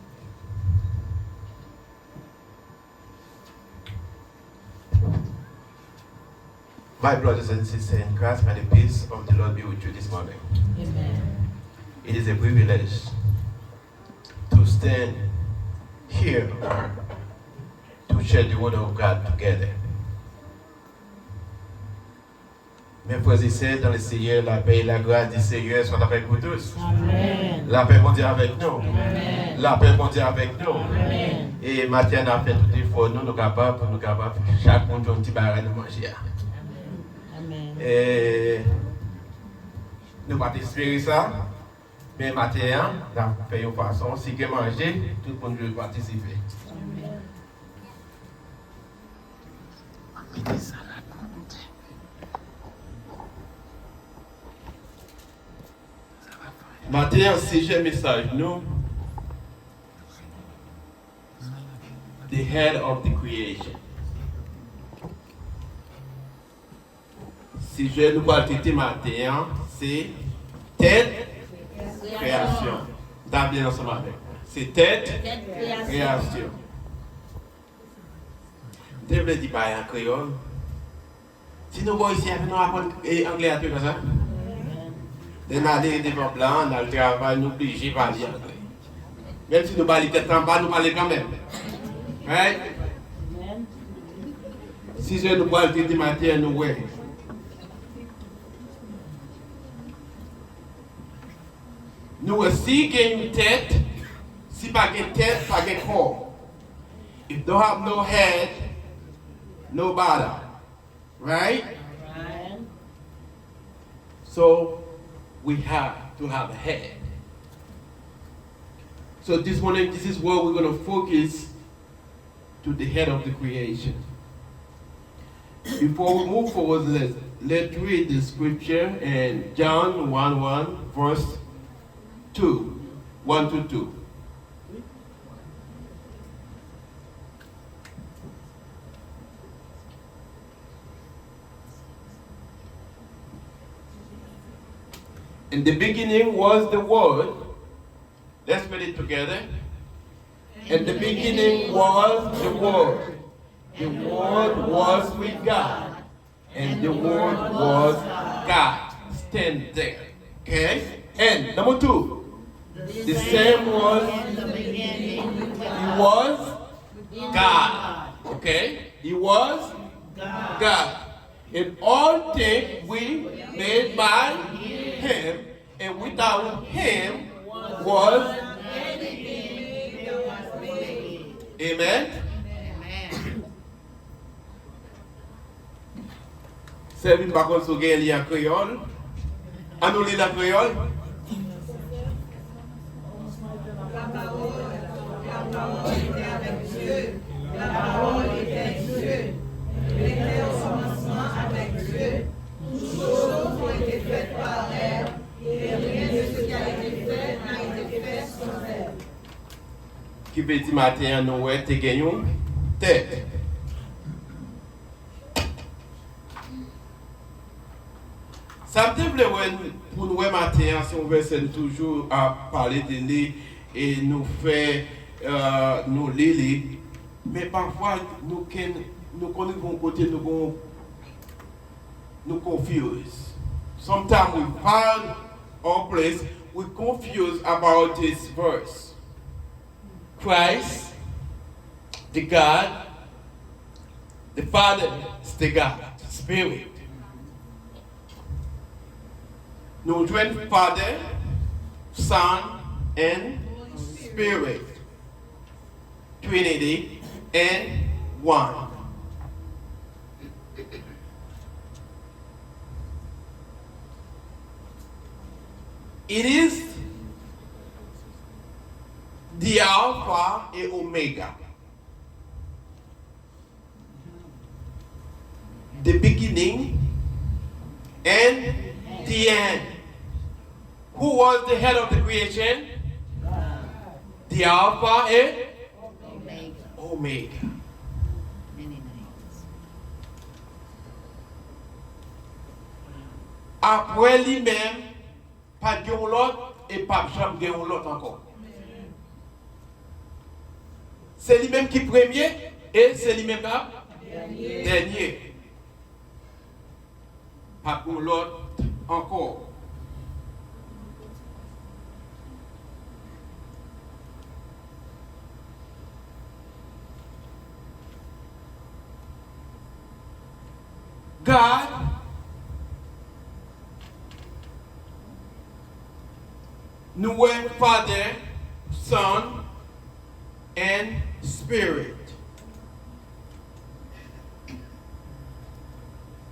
My brothers and sisters in Christ, may the peace of the Lord be with you this morning. Amen. It is a privilege to stand here to share the word of God together. Mes frères et sœurs dans le Seigneur, la paix et la grâce du Seigneur soient avec vous tous. Amen. Lapè Bondye avèk nou. Amen. Lapè Bondye avèk nou. Amen. E maten an, n a fè tout efò nou, nou kapab, pou nou kapab, chak moun jwenn ti bagay nou manje a. Amen. E nou pa t espere sa, men maten an, n a fè yon fason, si gen manje, tout moun dwe patisipe. Amen. Maten an, sijè mesaj nou, The Head of the Creation. Sijè nou pral trete maten an, se tèt kreyasyon. Tande ansanm avèk mwen. Se tèt kreyasyon. M te vle di bagay an kreyòl. Si nou bò isi a, nou aprann, e, anglè a tou konsa. Lè n ale devan blan an, n al travay, nou blije pale anglè. Menm si nou ba li tèt anba, nou pale kanmenm. Right? Sijè nou pral trete maten an, nou wè. Nou wè, si gen yon tèt, si pa gen tèt, pa gen kò. If don't have no head, no bottom. Right? Amen. So, we have to have a head. So this morning, this is where we're gonna focus to the head of the creation. Before we move forward, let's, let's read the scripture in John one one, verse two, one to two. In the beginning was the Word. Let's read it together. In the beginning was the Word. The Word was with God. And the Word was God. Stand there. Okay? And number two, the same was, He was God. Okay? He was God. And all things were made by Him, and without Him was. Amen. Sèvi m pa konn si w gen li an kreyòl. An nou li l an kreyòl. La parole, la parole était avec Dieu, la parole était Dieu. Il était au commencement avec Dieu. Toutes choses ont été faites par elle, et rien de ce qui a été fait n'a été fait sans elle. Ki vle di maten an nou wè te gen yon tèt. Sa m te vle wè n, pou n wè maten an, se yon vèsè n toujou ap pale de li, e nou fè, euh, nou li li. Men pafwa, nou ken, nou konn rive yon kote, nou gon, nou confuse. Sometimes we find our place, we confuse about this verse. Christ, the God, The Father is the God, Spirit. Nou jwenn Father, Son, and Spirit. Trinity and one. It is the Alpha et Omega, the beginning and the end. Who was the head of the creation? The Alpha et Omega. Apre li menm, pa t gen yon lòt e p ap janm gen yon lòt ankò. Se li menm ki premye e se li menm k ap dènye. Pa t gen yon lòt ankò. God, nou wè Father, Son, and Spirit.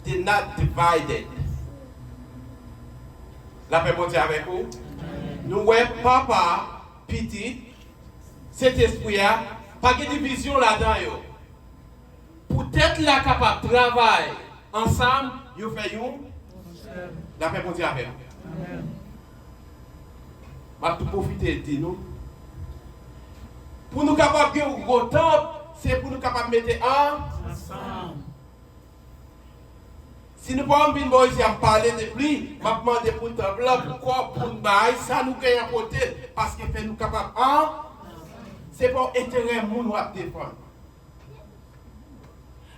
They not divided. Lapè Bondye avèk ou. Nou wè Papa, Pitit, Sentespri a, pa gen divizyon ladan yo. Pou tèt la kapab travay ansanm, yo fè youn. Lapè Bondye avè w. M ap tou pwofite di nou, pou nou kapab gen yon gwo tanp, se pou nou kapab mete an. Si nou pa vin bò isit ap pale de pli, m ap mande pou tanp lan, pou kòb, pou n bay, sa nou genyen pote l, paske fè nou kapab an. Se pa yon enterè moun w ap defann.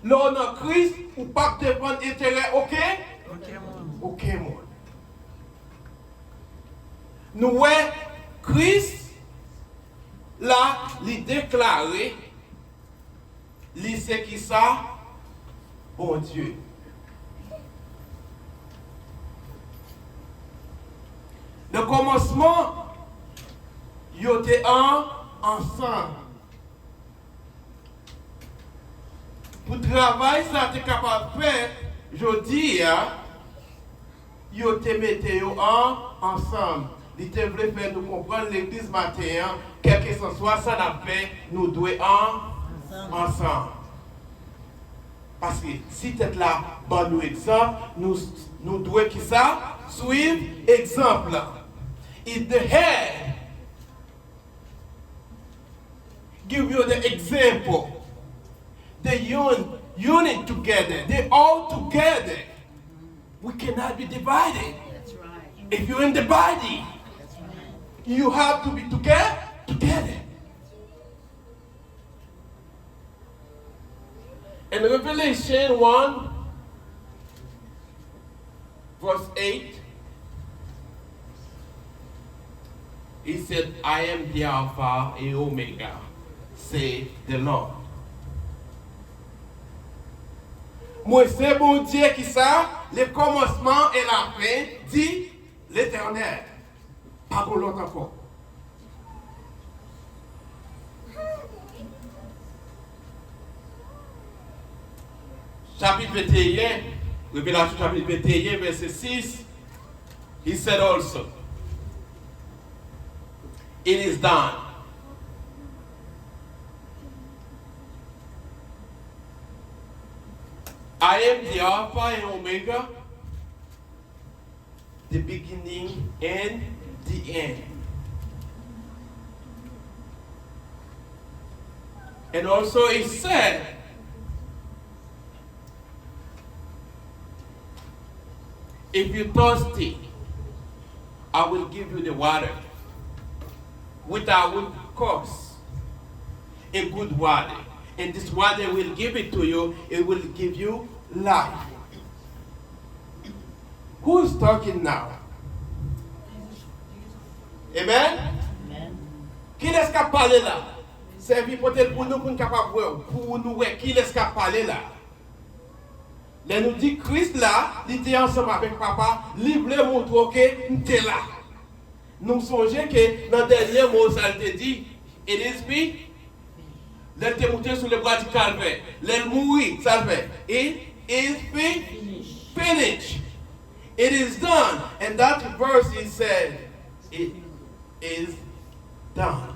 Lè w nan Kris, ou p ap defann enterè okenn, okenn moun. Nou wè Kris la, li deklare li se kisa? Bondye. Nan kòmansman, yo te an, ansanm. Pou travay sa te kapab fèt jodi a, yo te mete yo an, ansanm. Li te vle fè nou konprann legliz maten an, kèlkeswa sa n ap fè, nou dwe an, ansanm. Paske si tèt la ban nou egzanp, nou, nou dwe kisa? Swiv egzanp la. If the head give you the example, the un, unit together, they all together. We cannot be divided. If you're in the body, you have to be together, together. In Revelation one, verse eight, he said, "I am the Alpha and Omega, say the Lord." Mwen se Bondye ki sa, le kòmansman e la fen, di Letènèl. Pa gen lòt ankò. Chapit venteyen, Revelasyon chapit venteyen, vèsè sis, he said also, "It is done." I am the Alpha and Omega, the beginning and the end. And also he said, "If you thirsty, I will give you the water without cost, a good water. And this water will give it to you, it will give you life." Who's talking now? Amen? Kilès k ap pale la? Sèvi pote l pou nou, pou n kapab wè w, pou nou wè kilès k ap pale la. Lè nou di Kris la, li te ansanm avèk Papa, li vle montre w ke m te la. Nou sonje ke nan dènye mo sa l te di, "It is fi-," lè l te moute sou lebwa di Kalvè, lè l mouri, sa l fè, "It is fi-, finished. It is done." And that verse he said, "It is done."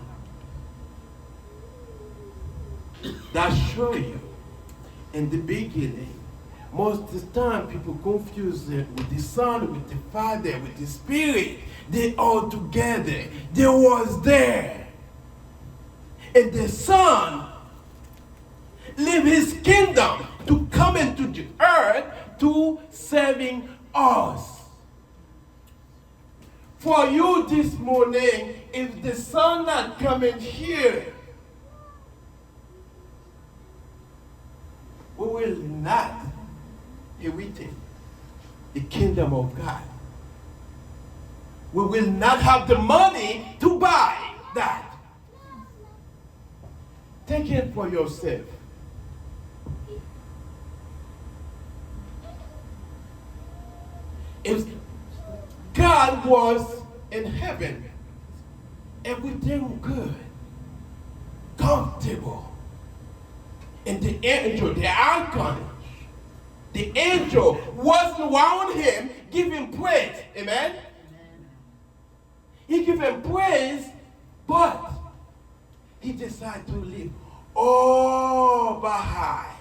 That show you, in the beginning, most of the time people confuse it with the Son, with the Father, with the Spirit. They all together. They was there. And the Son leave his kingdom to come into the earth to saving us. For you this morning, if the Son not coming here, we will not inherit the kingdom of God. We will not have the money to buy that. Take it for yourself. If God was in heaven, everything good, comfortable, and the angel, the archangel, the angel was around him giving praise. Amen? He give him praise, but he decide to leave all behind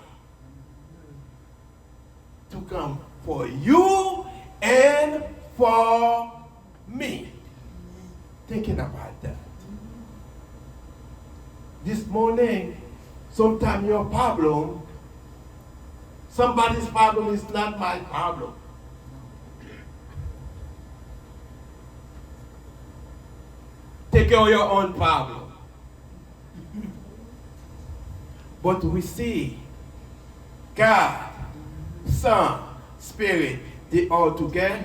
to come for you and for me. Thinking about that. This morning, sometimes your problem, somebody's problem is not my problem. Take care of your own problem. But we see God, Son, Spirit, they all together.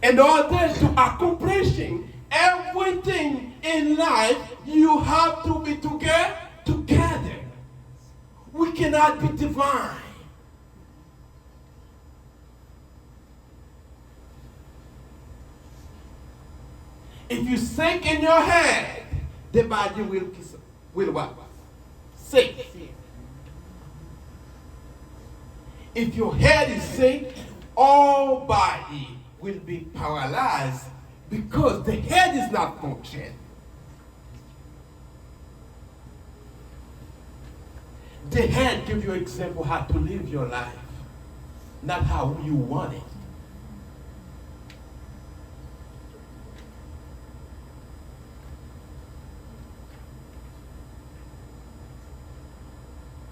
In order to accomplishing everything in life, you have to be together. Together. We cannot be divine. If you sick in your head, the body will, will what? Sick. If your head is sick, all body will be paralyzed because the head is not function. The head give you example how to live your life, not how you want it.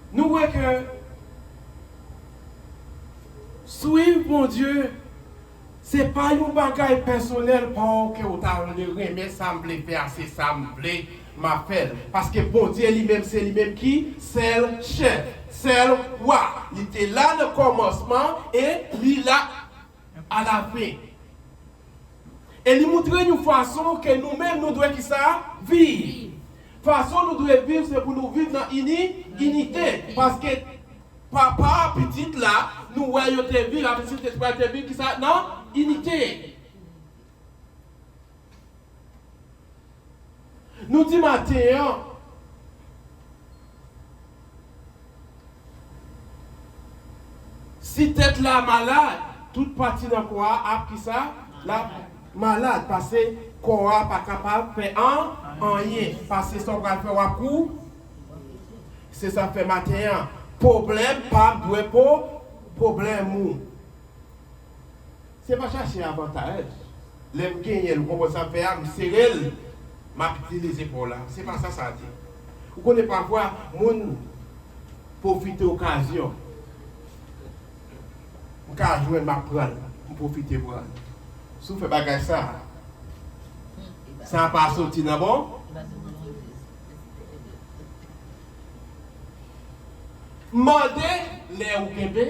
Nou wè ke swiv Bondye se pa yon bagay pèsonèl pa w ke w ta vle renmen sa m vle fè a, se sa m vle, m ap fè l. Paske Bondye li menm, se li menm ki sèl chèf, sèl wa. Li te la nan kòmansman e li la alafen. E li montre nou fason ke nou menm nou dwe kisa? Viv. Fason nou dwe viv, se pou nou viv nan ini, inite. Paske Papa, Pitit la, nou wè yo te viv, avèk Sentespri a te viv kisa? Nan inite. Nou di maten an, si tèt la malad, tout pati nan kò a ap kisa? L ap malad, paske kò a pa kapab fè an, anyen, paske sa w pral fè w ap kou. Se sa k fè maten an, pwoblèm pa m dwe po, pwoblèm ou. Se pa chache avantaj. Lè m genyen l, ou konprann sa m fè a, m sere l, m ap itilize pa w la. Se pa sa sa di. Ou konnen pafwa, moun pwofite okazyon. M ka jwenn, m ap pran l. M pwofite pran l. Si w fè bagay sa, sa pa soti nan bon. Mande lè ou kenbe,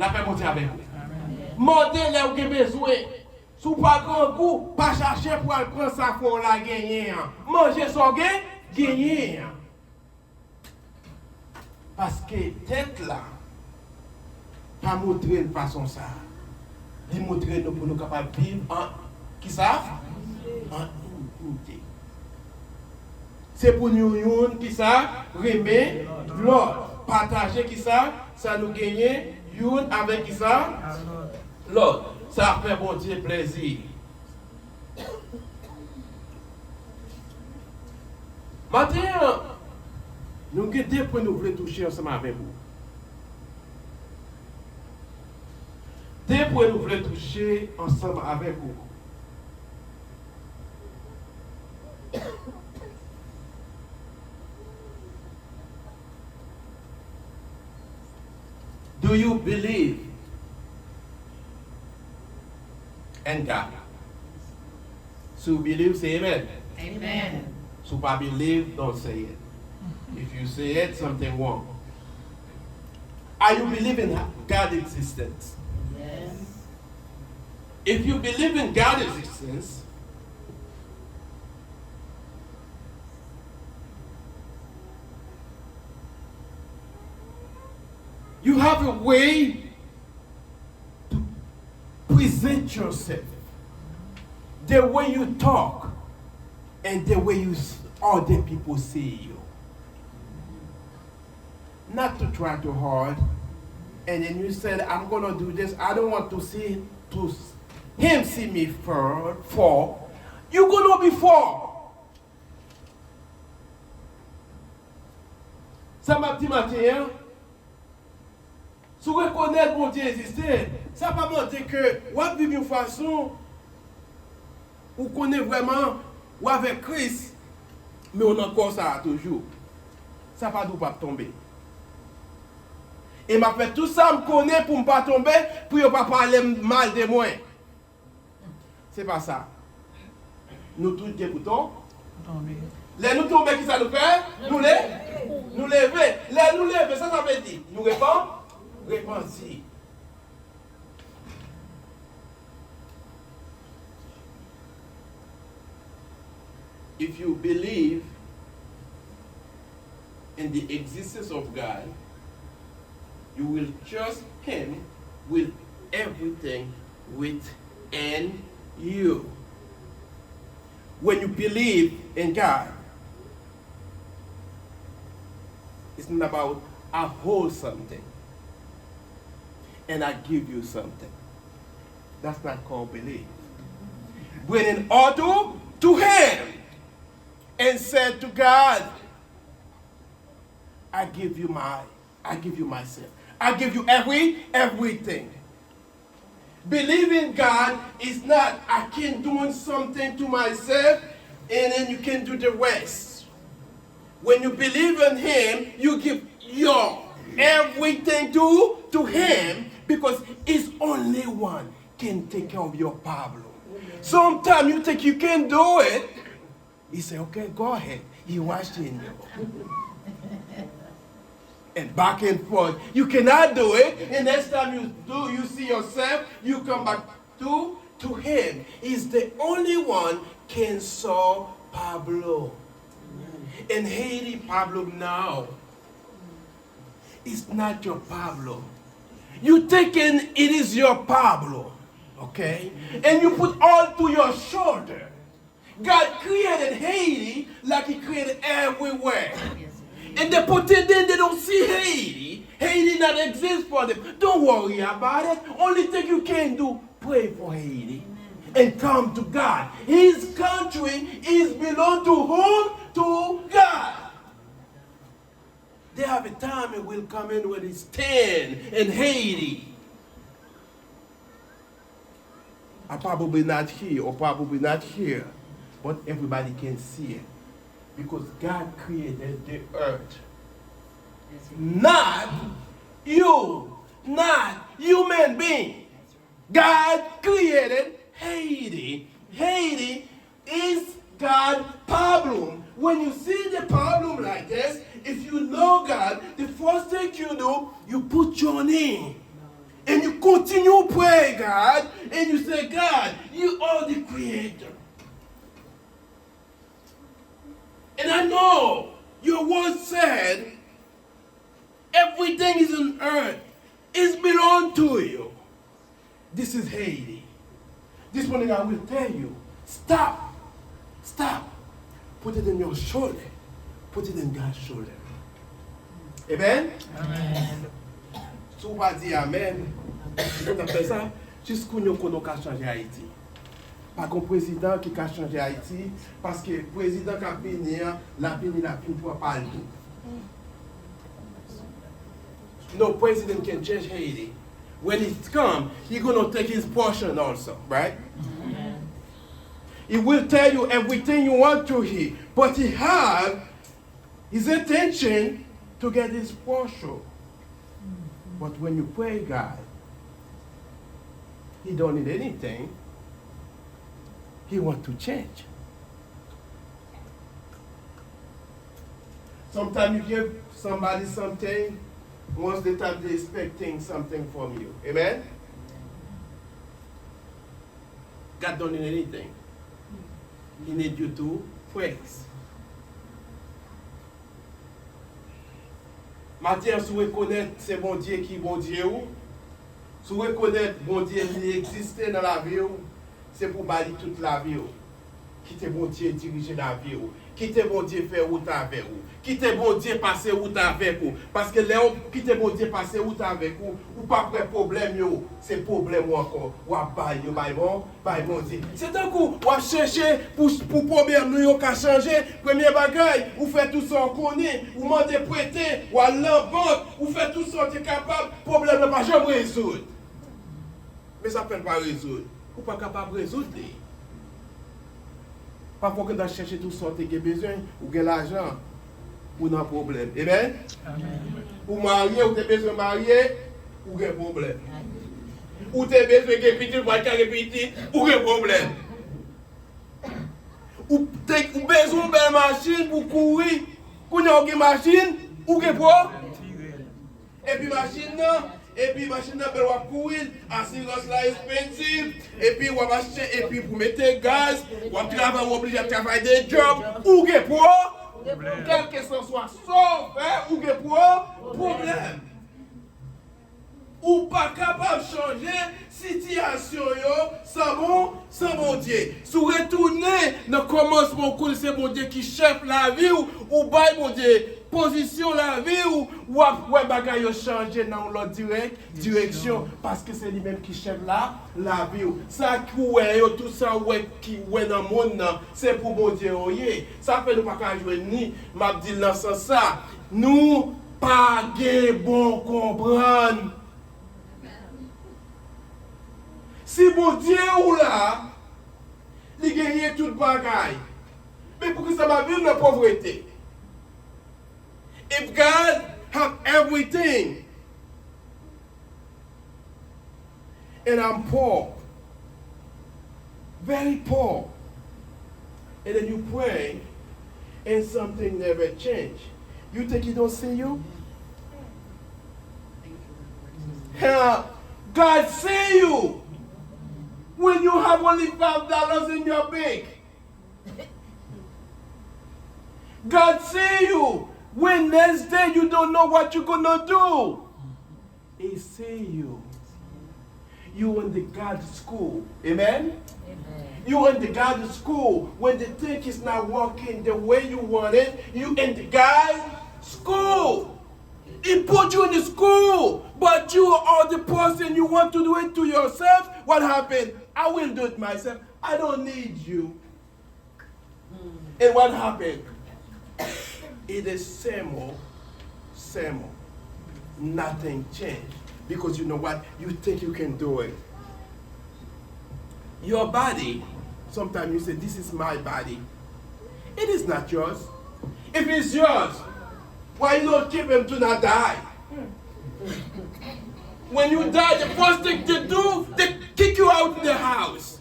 lapè Bondye avèk ou. Mande lè ou gen bezwen. Si w pa grangou, pa chache pou al pran sa frè w la genyen an. Manje sa w gen, genyen an. Paske tèt la pa montre n fason sa. Li montre nou pou nou kapab viv an kisa? An inite. Se pou nou youn kisa? Renmen lòt. Pataje kisa? Sa nou genyen youn avèk kisa? Lòt. Sa fè Bondye plèzi. Maten an, nou gen de pwen nou vle touche ansanm avèk ou. De pwen nou vle touche ansanm avèk ou. Do you believe in God? Si w believe, say amen. Amen. Si w pa believe, don't say it. If you say it, something wrong. Are you believing God existence? Yes. If you believe in God existence, you have a way to present yourself, the way you talk, and the way you s- other people see you. Not to try too hard, and then you said, "I'm gonna do this. I don't want to see to s- him see me for fall." You gonna be fall. Sa m ap di maten an, si w rekonèt Bondye egziste, sa pa montre ke w ap viv yon fason ou konnen vrèman w avèk Kris, men w nan kò sa a toujou. Sa pa di w p ap tonbe. E m ap fè tout sa m konnen pou m pa tonbe, pou yo pa pale m mal de mwen. Se pa sa. Nou tout gen pou ton- Tonbe. Lè nou tonbe, kisa nou fè? Nou le, nou leve. Lè nou leve, sa sa vle di? Nou repan, repanti. If you believe in the existence of God, you will trust Him with everything within you. When you believe in God, it's not about "I hold something and I give you something." That's not called belief. Bringing all to, to Him and said to God, "I give you my, I give you myself. I give you every, everything." Believing God is not, "I can doing something to myself and then you can do the rest." When you believe in Him, you give your everything to, to Him, because He's only one can take care of your problem. Sometimes you think you can do it, He say, "Okay, go ahead." He watching you. And back and forth. You cannot do it. And next time you do, you see yourself, you come back to, to Him. He's the only one can solve problem. In Haiti, problem now. It's not your problem. You thinking it is your problem, okay? And you put all to your shoulder. God created Haiti like He created everywhere. And the pretending they don't see Haiti, Haiti not exist for them. Don't worry about it. Only thing you can do, pray for Haiti and come to God. His country is belong to whom? To God. There have a time it will come in when it's ten in Haiti. I probably not here or probably not here, but everybody can see it. Because God created the earth. Not you, not human being. God created Haiti. Haiti is God problem. When you see the problem like this, if you know God, the first thing you do, you put your knee and you continue pray God, and you say, "God, you are the creator." And I know your word said, Everything is on earth is belong to you. This is Haiti. This morning I will tell you, stop. Stop. Put it in your shoulder. Put it in God's shoulder. Amen? Amen. Si w pa di amen, si w t ap fè sa, jis kounye w konnen w ka chanje Ayiti. Pa gon prezidan ki ka chanje Ayiti, paske prezidan k ap vini an, l ap vini, l ap vin pran pa l tou. No president can change Haiti. When it come, he gonna take his portion also, right? He will tell you everything you want to hear, but he have his intention to get his portion. But when you pray God, he don't need anything. He want to change. Sometimes you give somebody something, most of the time they expecting something from you. Amen? God don't need anything. He need you to praise. Maten an, si w rekonèt se Bondye ki Bondye ou, si w rekonèt Bondye li egziste nan lavi w, se pou w ba li tout lavi w. Kite Bondye dirije lavi w. Kite Bondye fè wout avè w. Kite Bondye pase wout avèk ou. Paske lè w kite Bondye pase wout avèk ou, ou p ap wè pwoblèm yo se pwoblèm ou ankò. W ap bay yo bay bon, bay Bondye. Se tankou w ap chèche pou, pou pwoblèm nou yo ka chanje. Premye bagay, ou fè tout sa w konnen. Ou mande prete, w al nan bank, ou fè tout sa w te kapab. Pwoblèm nan pa janm rezoud. Men sa k fè l pa rezoud. Ou pa kapab rezoud li. Pafwa w gentan chèche tout sa w te gen bezwen, ou gen lajan, ou nan pwoblèm. Amen? Amen. Ou marye, ou te bezwen marye, ou gen pwoblèm. Ou te bezwen gen pitit, ou pa t ka gen pitit, ou gen pwoblèm. Ou te, ou bezwen yon bèl machin pou kouri, kounye a w gen machin, ou gen pwoblèm. Epi machin nan, epi machin nan bèl w ap kouri l, asirans la ekspansif, epi w ap achte, epi pou mete gaz, w ap travay, w oblije ap travay de djòb, ou gen pwoblèm. Kèlkeswa sa w fè, ou gen pwoblèm. Pwoblèm. Ou pa kapab chanje sitiyasyon yo san bon, san Bondye. Si w retounen nan kòmansman, w konnen se Bondye ki chèf lavi w, ou bay Bondye pozisyon lavi w, w ap wè bagay yo chanje nan yon lòt dirèk, direksyon, paske se li menm ki chèf la, lavi w. Sa ki w wè yo, tout sa w wè ki w wè nan monn nan, se pou Bondye yo ye. Sa fè nou pa ka jwenn li, m ap di l nan sans sa, nou pa gen bon konprann. Si Bondye ou la, li genyen tout bagay. Men poukisa m ap viv nan povrete? If God have everything, and I'm poor, very poor, and then you pray, and something never change. You think he don't see you? Huh? God see you when you have only five dollars in your bank. God see you when next day you don't know what you're gonna do. He see you. You in the God school. Amen? Amen. You in the God school. When the thing is not working the way you want it, you in the God school. He put you in the school, but you are the person you want to do it to yourself. What happened? I will do it myself. I don't need you. And what happened? It is same old, same old. Nothing changed. Because you know what? You think you can do it. Your body, sometimes you say, "This is my body." It is not yours. If it's yours, why you don't keep him to not die? When you die, the first thing they do, they kick you out of the house.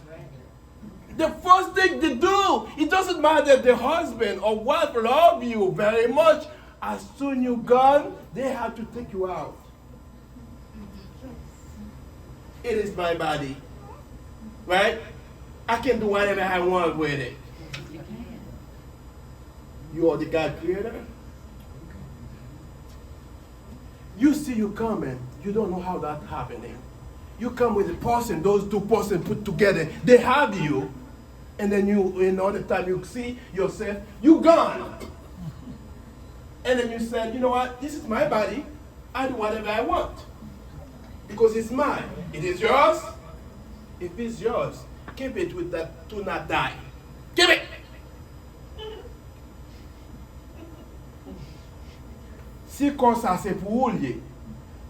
The first thing they do, it doesn't matter if the husband or wife love you very much, as soon you gone, they have to take you out. It is my body. Right? I can do whatever I want with it. You are the God creator. You see you coming, you don't know how that happening. You come with a person, those two person put together, they have you, and then you, another time you see yourself, you gone. And then you said, you know what, this is my body, I do whatever I want. Because it's mine. It is yours. If it's yours, keep it with that, do not die. Keep it! Si kò sa se pou ou l ye,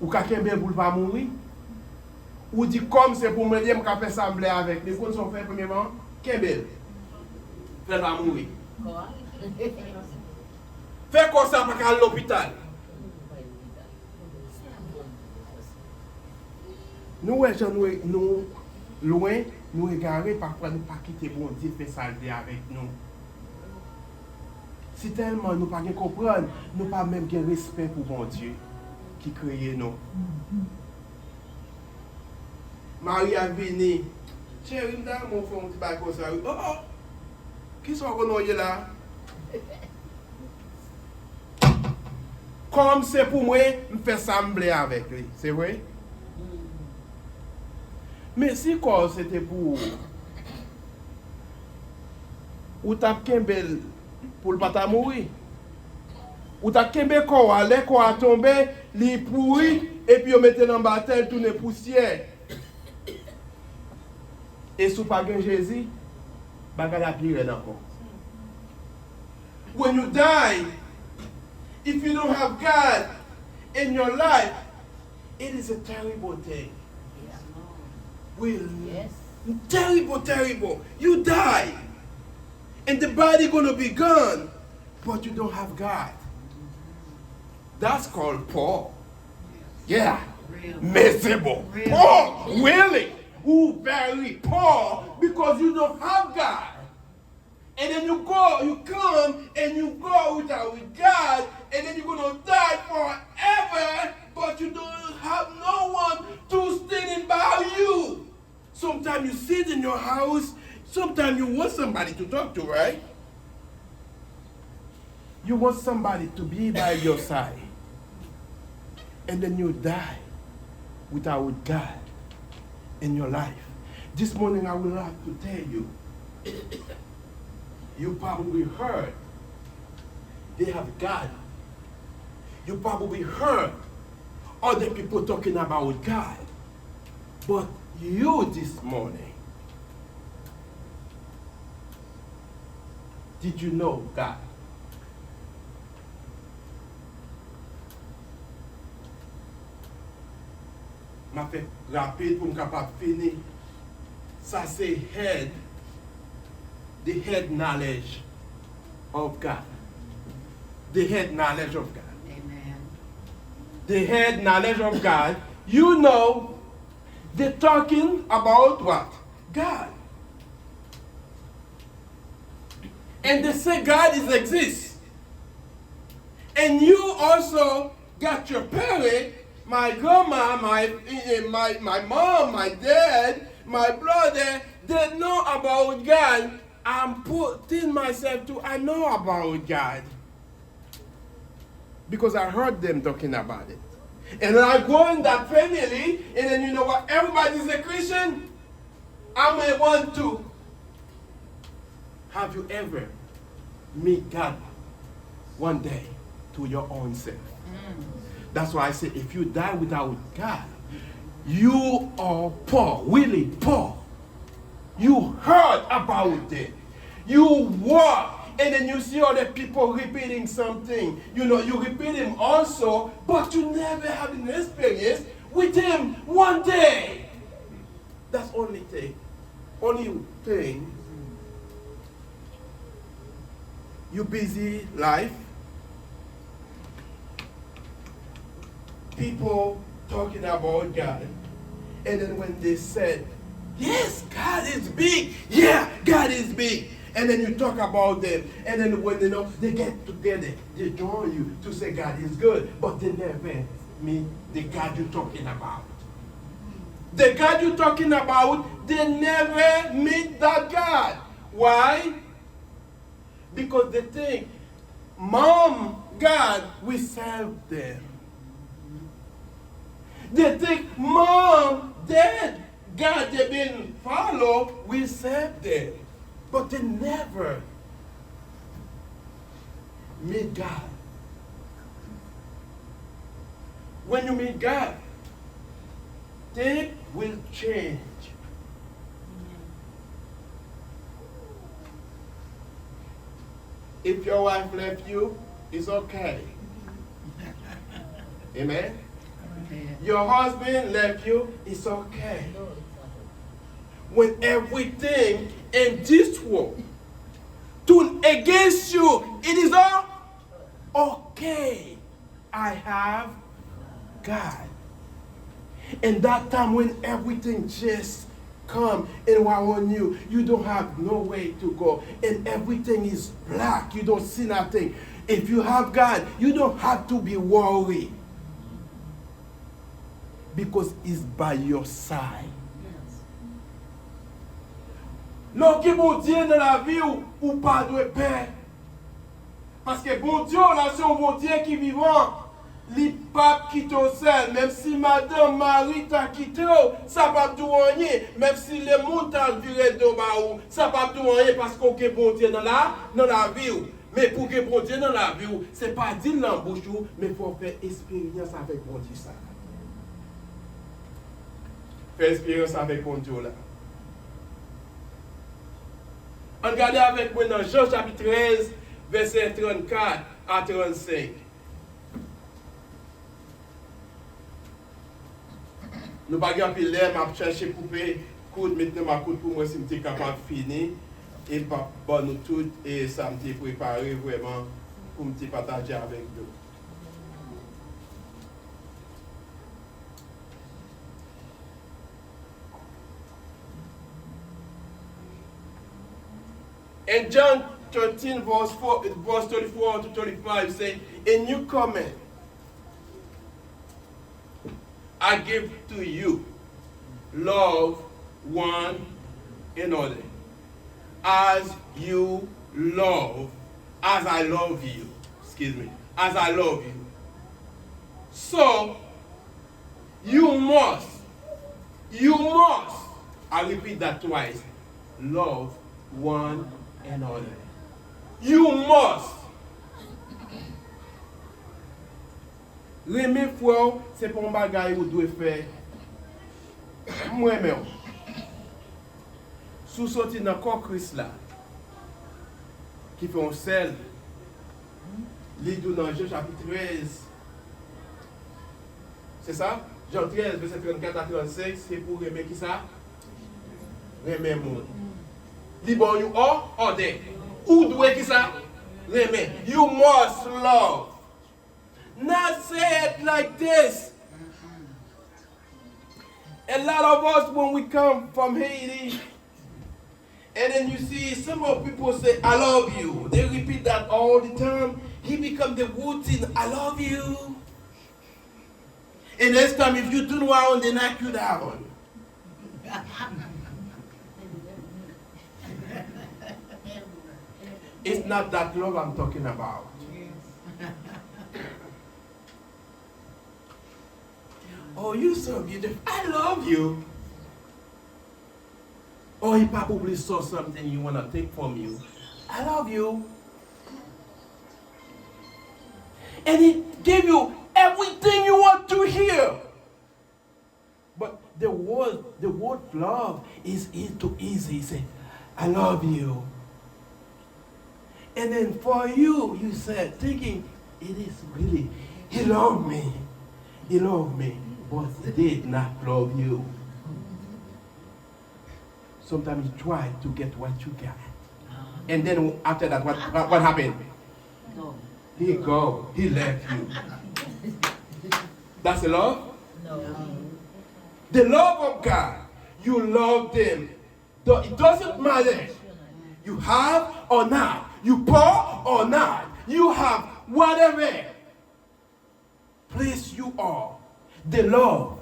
ou ka kenbe l pou l pa mouri? Ou di kò m se pou mwen l ye, m ka fè sa m vle avèk li. Ou konn sa w fè premyèman? Kenbe l. Fè l pa mouri. Fè kò sa pa ka al lopital. Nou wè jan nou, nou lwen, nou egare, pafwa nou pa kite Bondye fè sa l vle avèk nou. Si tèlman nou pa gen konprann, nou pa menm gen respè pou Bondye ki kreye nou. Mari a vini, cheri, m ta renmen w fè yon ti bagay konsa wi. Oh, oh! Kisa w konnen w ye la? Kòm se pou mwen, m fè sa m vle avèk li. Se vre? Men si kò w se te pou ou, ou t ap kenbe l pou l pa ta mouri. Ou t ap kenbe kò a, lè kò a tonbe, li pouri, epi yo mete l anba tè, l tounen pousyè. E si w pa gen Jezi, bagay la pi rèd ankò. When you die, if you don't have God in your life, it is a terrible thing. Will Yes. Terrible, terrible. You die, and the body gonna be gone, but you don't have God. That's called poor. Yeah. Real. Miserable. Real. Poor, really. Who very poor because you don't have God. And then you go, you come, and you go without God, and then you're gonna die forever, but you don't have no one to standing by you. Sometimes you sit in your house, sometimes you want somebody to talk to, right? You want somebody to be by your side, and then you die without God in your life. This morning, I would like to tell you, you probably heard they have God. You probably heard other people talking about God. But you this morning, did you know God? M ap fè rapid pou m kapab fini. Sa se head, the head knowledge of God. The head knowledge of God. Amen. The head knowledge of God. You know, they talking about what? God. And they say God is exist. And you also got your parent, my grandma, my, eh, my, my mom, my dad, my brother, they know about God. I'm putting myself to, I know about God. Because I heard them talking about it. And then I go in that family, and then you know what? Everybody's a Christian. I'm a one too. Have you ever meet God one day to your own self? That's why I say if you die without God, you are poor, really poor. You heard about it. You walk, and then you see other people repeating something. You know, you repeat him also, but you never have an experience with him one day. That's only thing. Only thing. You busy life. People talking about God. And then when they said, yes, God is big. Yeah, God is big. And then you talk about them. And then when you know they get together, they join you to say God is good. But they never meet the God you're talking about. The God you're talking about, they never meet that God. Why? Because they think, Mom, God, we serve them. They think mom, dad, God they been follow will save them. But they never meet God. When you meet God, things will change. If your wife left you, it's okay. Amen. Your husband left you, it's okay. When everything in this world turn against you, it is all okay. I have God. And that time when everything just come and around you, you don't have no way to go, and everything is black, you don't see nothing. If you have God, you don't have to be worried because He's by your side. Lè w gen Bondye nan lavi w, ou pa dwe pè. Paske Bondye w la se yon Bondye ki vivan. Li p ap kite w sèl. Menm si madanm, mari ta kite w, sa p ap di w anyen. Menm si lemonn ta vire do ba ou, sa p ap di w anyen paske w gen Bondye nan la, nan lavi w. Men pou gen Bondye nan lavi w, se pa di l nan bouch ou, men fò w fè esperyans avèk Bondye sa. Fè esperyans avèk Bondye w la. Ann gade avèk mwen nan Jan chapit trèz, vèsè trannkat a trannsenk. Nou pa gen anpil lè, m ap chache koupe kout, met nan makout pou m wè si m te kapab fini, e m p ap ban nou tout, e sa m te prepare vrèman pou m te pataje avèk nou. And John thirteen, verse four, verse thirty-four to thirty-five say, "A new command I give to you, love one another, as you love, as I love you." Excuse me. As I love you. So, you must, you must, I repeat that twice, love one another. You must. Renmen frè w, se pa yon bagay ou dwe fè. M renmen w. Si w soti nan kò Kris la, ki fè yon sèl, li di w nan Jan chapit trèz, se sa? Jan trèz, vèsè trannkat a trannsenk, se pou renmen kisa? Renmen moun. Li ba w yon ò-, òdè. Ou dwe kisa? Renmen. You must love. Not say it like this. A lot of us, when we come from Haiti, and then you see some of people say, "I love you." They repeat that all the time. He become the routine, "I love you." And next time, if you turn around, they knock you down. It's not that love I'm talking about. "Oh, you so beautiful. I love you." Or he probably saw something you wanna take from you. "I love you." And he gave you everything you want to hear. But the word, the word love is, is too easy. He said, "I love you." And then for you, you said, thinking, "It is really, he loved me. He loved me, but he did not love you." Sometimes you try to get what you got. And then after that, what, what, what happened? He go, he left you. That's the love? No. The love of God, you love them. Do-, it doesn't matter. You have or not. You poor or not. You have whatever place you are. The love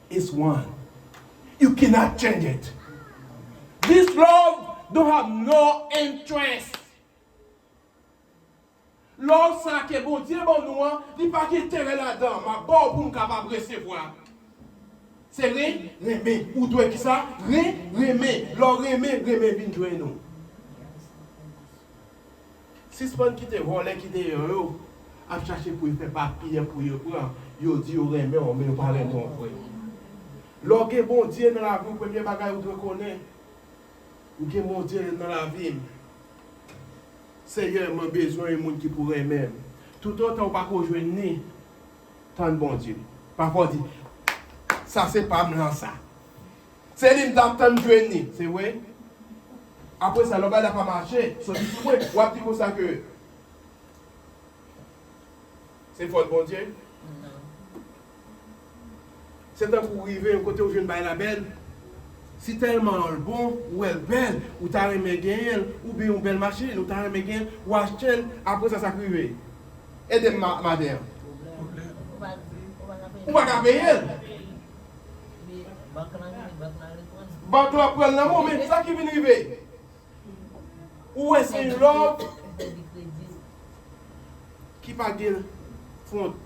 is one. You cannot change it. This love don't have no interest. Lò sa ke Bondye ban nou an, li pa gen enterè ladan. M ap ba w pou m kapab resevwa. Se ren, renmen. Ou dwe kisa? Ren, renmen. Lè w renmen, renmen vin jwenn ou. Sispann kite vòlè ki deyò yo ap chache pou yo fè papye pou yo pran. Yo di yo renmen w, men yo pa renmen w vre. Lè w gen Bondye nan lavi w, premye bagay ou dwe konnen, ou gen Bondye nan lavi m. Seyè, mwen bezwen yon moun ki pou renmen m. Toutotan ou pako jwenn li, tann Bondye. Pafwa w di, sa se pa m lan sa. Se li m t ap tann jwenn li. Se vre? Apre sa, lè w bay la pa mache, soti sou mwen, w ap di konsa ke se fòt Bondye. Se tankou w rive yon kote ou jwenn bagay la bèl. Si tèlman l bon, ou wè l bèl, ou ta renmen genyen l, oubyen yon bèl machin, ou ta renmen genyen l, ou achte l, apre sa, sa k rive? Ede m ma-, maten an. Ou pa ka peye l. Bank lan pran l nan men w, men sa ki vin rive. Ou wè se yon love ki pa gen fon-,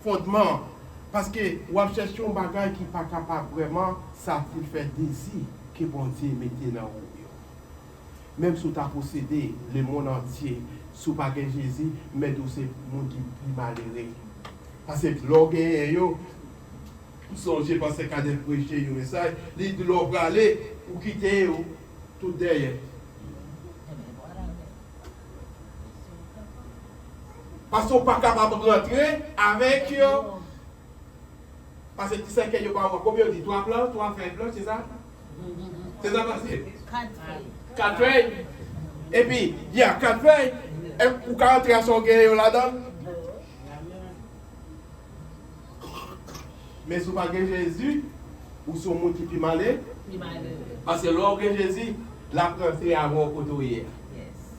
fondman. Paske w ap chèche yon bagay ki pa kapab vrèman satisfè dezi ke Bondye mete nan ou yo. Menm si w ta posede lemonn antye, si w pa gen Jezi, m mèt di w se moun ki pi malere. Paske lè w genyen yo, m sonje pastè Kadèk preche yon mesaj, li di lè w prale, ou kite yo, tout dèyè. Paske w pa kapab rantre avèk yo. Paske ti sèkèy yo ba w, konbyen yo di? Twa plan, twa fèy plan, se sa? Se sa pase? Kat fèy. Kat fèy. Epi, ya, kat fèy. Ou ka rantre a sa w genyen yo ladan l? Men si w pa gen Jezi, ou se yon moun ki pi male. Pi male. Paske lè w gen Jezi, l ap rantre avè w kote w ye a. Yes.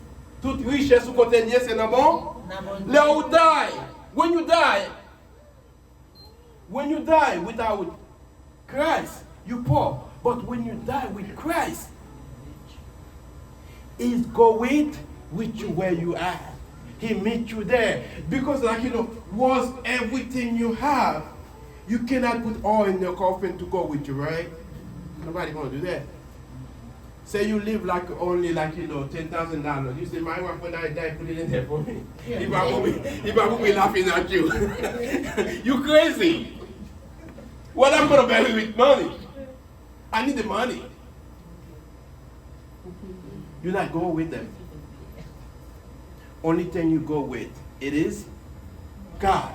Tout richès ou kote l ye, se nan bon. Nan bon. Lè w die, when you die, when you die without Christ, you poor. But when you die with Christ, He's go with, with you where you are. He meet you there. Because, like, you know, was everything you have, you cannot put all in your coffin to go with you, right? Nobody gonna do that. Say you live like only, like, you know, ten thousand dollars. You say, my wife, when I die, put it in there for me. He probably, he probably laughing at you. You crazy. What I'm gonna bury with money? I need the money. You're not going with them. Only thing you go with, it is God.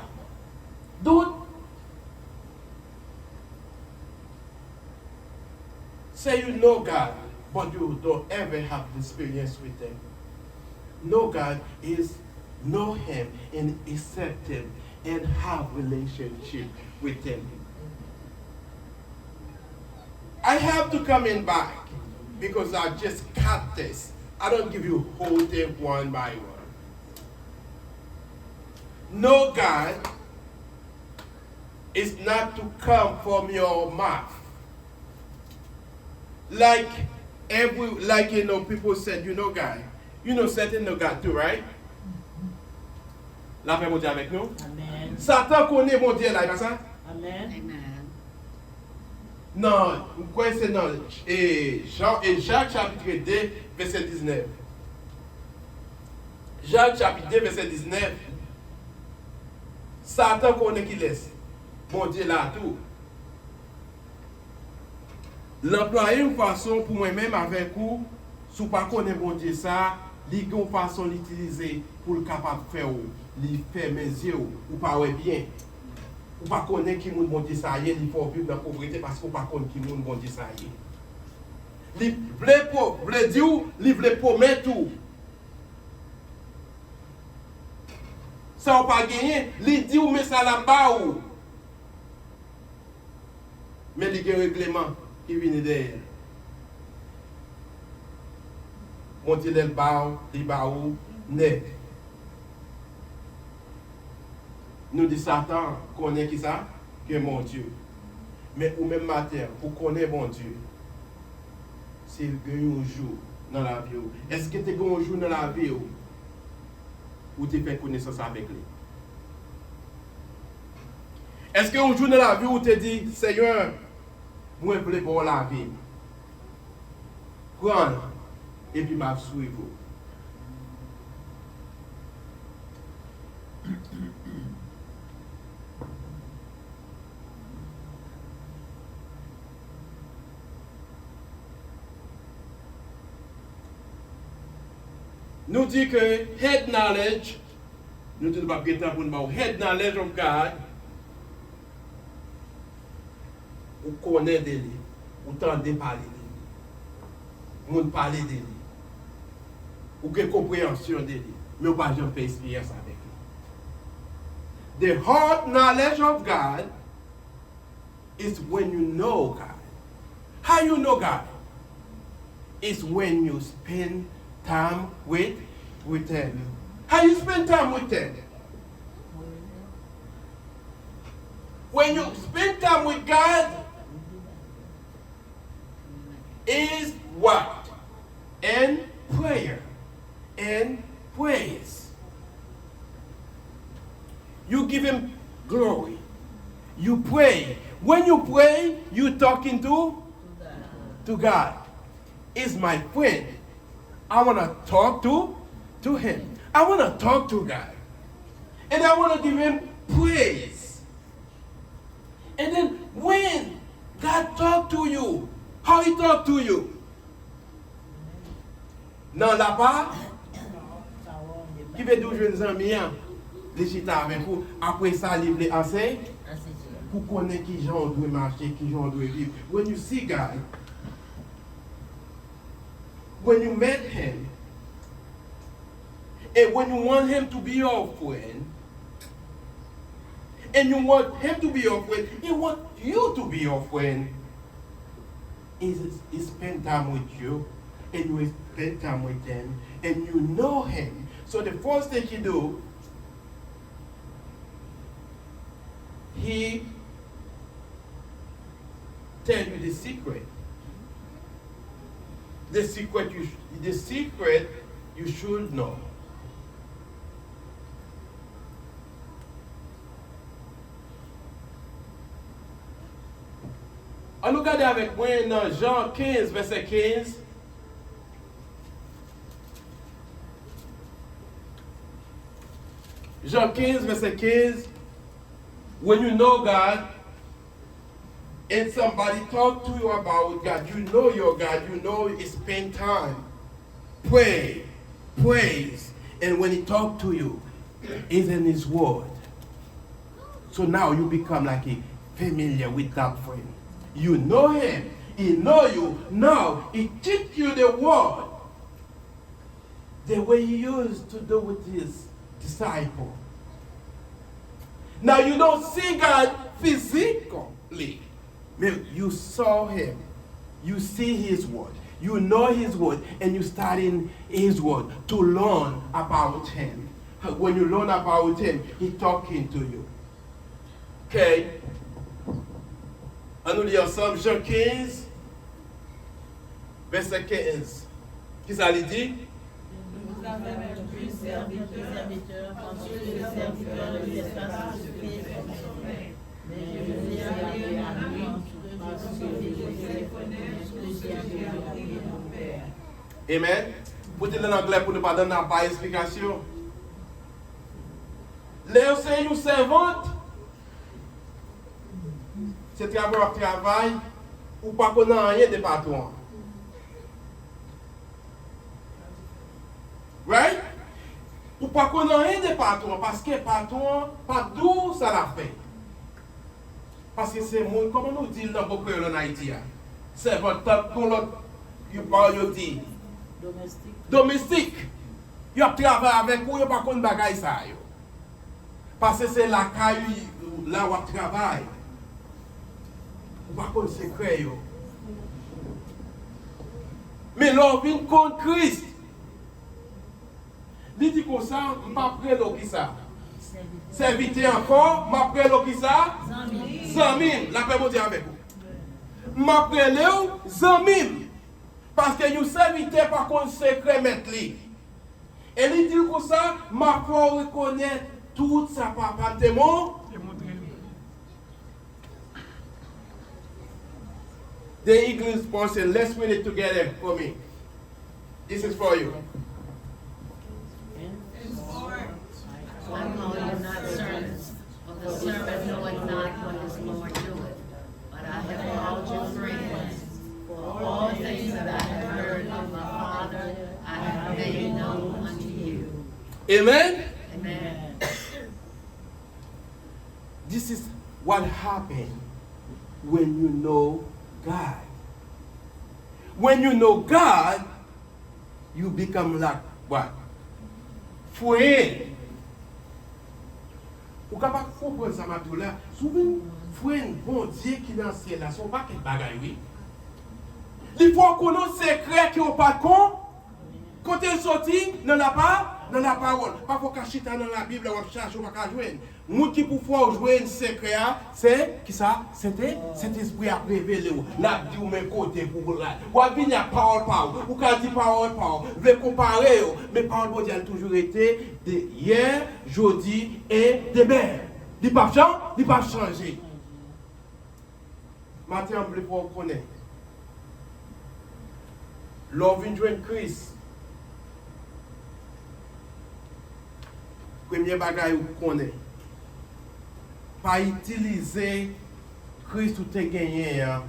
Don't say you know God, but you don't ever have experience with Him. Know God is know Him and accept Him and have relationship with Him. I have to come in back because I just cut this. I don't give you whole thing one by one. Know God is not to come from your mouth. Like every, like, you know, people said, you know God. You know Satan know God too, right? Lapè Bondye avèk nou. Amen. Satan konnen Bondye la, e pa sa? Amen. Amen. Nan, m kwè se nan, e, Jan, e, Jak chapit de, vèsè diznèf. Jak chapit de, vèsè diznèf. Satan konnen kilès Bondye la tou. L anplwaye yon fason pou mwen menm avèk ou, si w pa konnen Bondye sa, li gen yon fason l itilize pou l kapab fè w, li fèmen zye w, ou pa wè byen. Ou pa konnen ki moun Bondye sa ye, li fè w viv nan povrete paske w pa konn ki moun Bondye sa ye. Li vle po-, vle di w, li vle pwomèt ou. Sa w pa genyen, li di w, men sa l ap ba ou. Men li gen regleman ki vini dèyè l. Bondye lè l ba w, li ba ou nèt. Nou di Satan konnen ki sa? Gen Bondye. Men ou menm maten an, pou konnen Bondye, se gen yon jou nan lavi w. Èske te gen yon jou nan lavi w ou te fè konesans avèk li? Èske yon jou nan lavi w ou te di, Senyè, mwen vle ba w lavi m? Pran l, epi m ap swiv ou. Nou di ke head knowledge, nou di nou p ap gen tan pou n ba w head knowledge of God, ou konnen de li, ou tande pale de li, moun pale de li, ou gen konpreyansyon de li, men ou pa janm fè eksperyans avèk li. The heart knowledge of God is when you know God. How you know God? Is when you spend time with with Him. How you spend time with Him? When you spend time with God, is what? In prayer and praise. You give Him glory. You pray. When you pray, you talking to to God. Is my friend. I want to talk to to Him. I want to talk to God. And I want to give Him praise. And then when God talk to you, how He talk to you? Nan lapa, ki vle di w jwenn zanmi an, li chita avèk ou, apre sa li vle anseye, pou konnen kijan w dwe mache, kijan w dwe viv. When you see God, when you met Him, and when you want Him to be your friend, and you want Him to be your friend, He want you to be your friend. He, he spend time with you, and you spend time with Him, and you know Him. So the first thing He do, He tell you the secret. The secret you sh- the secret you should know. Ann nou gade avèk mwen nan Jan kenz, vèsè kenz. Jan kenz, vèsè kenz. When you know God, and somebody talk to you about God, you know your God, you know, spend time, pray, praise, and when He talk to you, is in His word. So now you become like a familiar with that friend. You know him, he know you. Now he teach you the word. The way he used to do with his disciple. Now you don't see God physically, but you saw him. You see his word. You know his word, and you studying his word to learn about him. When you learn about him, he talking to you. Ok. Ann nou li ansanm Jan kenz, vèsè kenz. Kisa li di? Vous avez plus serviteur, parce que le serviteur ne sait pas ce que fait son maître. Mais je vous ai appris à lui, parce que je sais ce que j'ai appris de mon Père. Amen. Pote l an anglè pou nou pa nan bay esplikasyon. Lè w se yon sèvant, se travay w ap travay, ou pa konn anyen de patwon an. Right? Ou pa konn anyen de patwon an, paske patwon an pa di w sa l ap fè. Paske se moun, kòman nou di l nan bon kreyòl ann Ayiti a? Sèvant, tank gon lòt, yo pa yo di. Domestik. Domestik. Yo ap travay avèk ou, yo pa konn bagay sa yo. Paske se lakay la w ap travay. Ou pa konn sekrè yo. Men lè w vin konn Kris, li di konsa, m p ap rele w kisa? Sèvitè ankò, m ap rele w kisa? Zanmi m. Lapè Bondye avèk ou. M ap rele w zanmi m. Paske yon sèvitè pa konn sekrè mèt li. E li di l konsa, "M ap fè w rekonèt tout sa Papa m te mon-" The English version, let's read it together for me. This is for you. I call you not servants, for the servant knoweth not what his Lord doeth. But I have called you friends, for all things that I have heard of my Father I have made known unto you. Amen. Amen. This is what happen when you know God. When you know God, you become like what? Friend. Ou kapab konprann sa m ap di w la. Si w vin friend Bondye ki nan syèl la, se yon pakèt bagay, wi. Li fè w konnen yon sekrè ke w pa t kon. Kote l soti? Nan lapa, nan lapawòl. Pafwa w ka chita nan Labib la, w ap chache, w pa ka jwenn. Moun ki pou fè w jwenn sekrè a, se kisa? Sente, Sentespri ap revele w. L ap di w men kote pou w la. W ap vini ak pawòl pa w. Ou ka di pawòl pa w. Vle konpare yo. Men pawòl Bondye a toujou rete de yè, jodi e demen. Li p ap chan, li p ap chanje. Maten an, m vle fè w konnen. Lè w vin jwenn Kris, premye bagay ou konnen, pa itilize Kris ou te genyen an,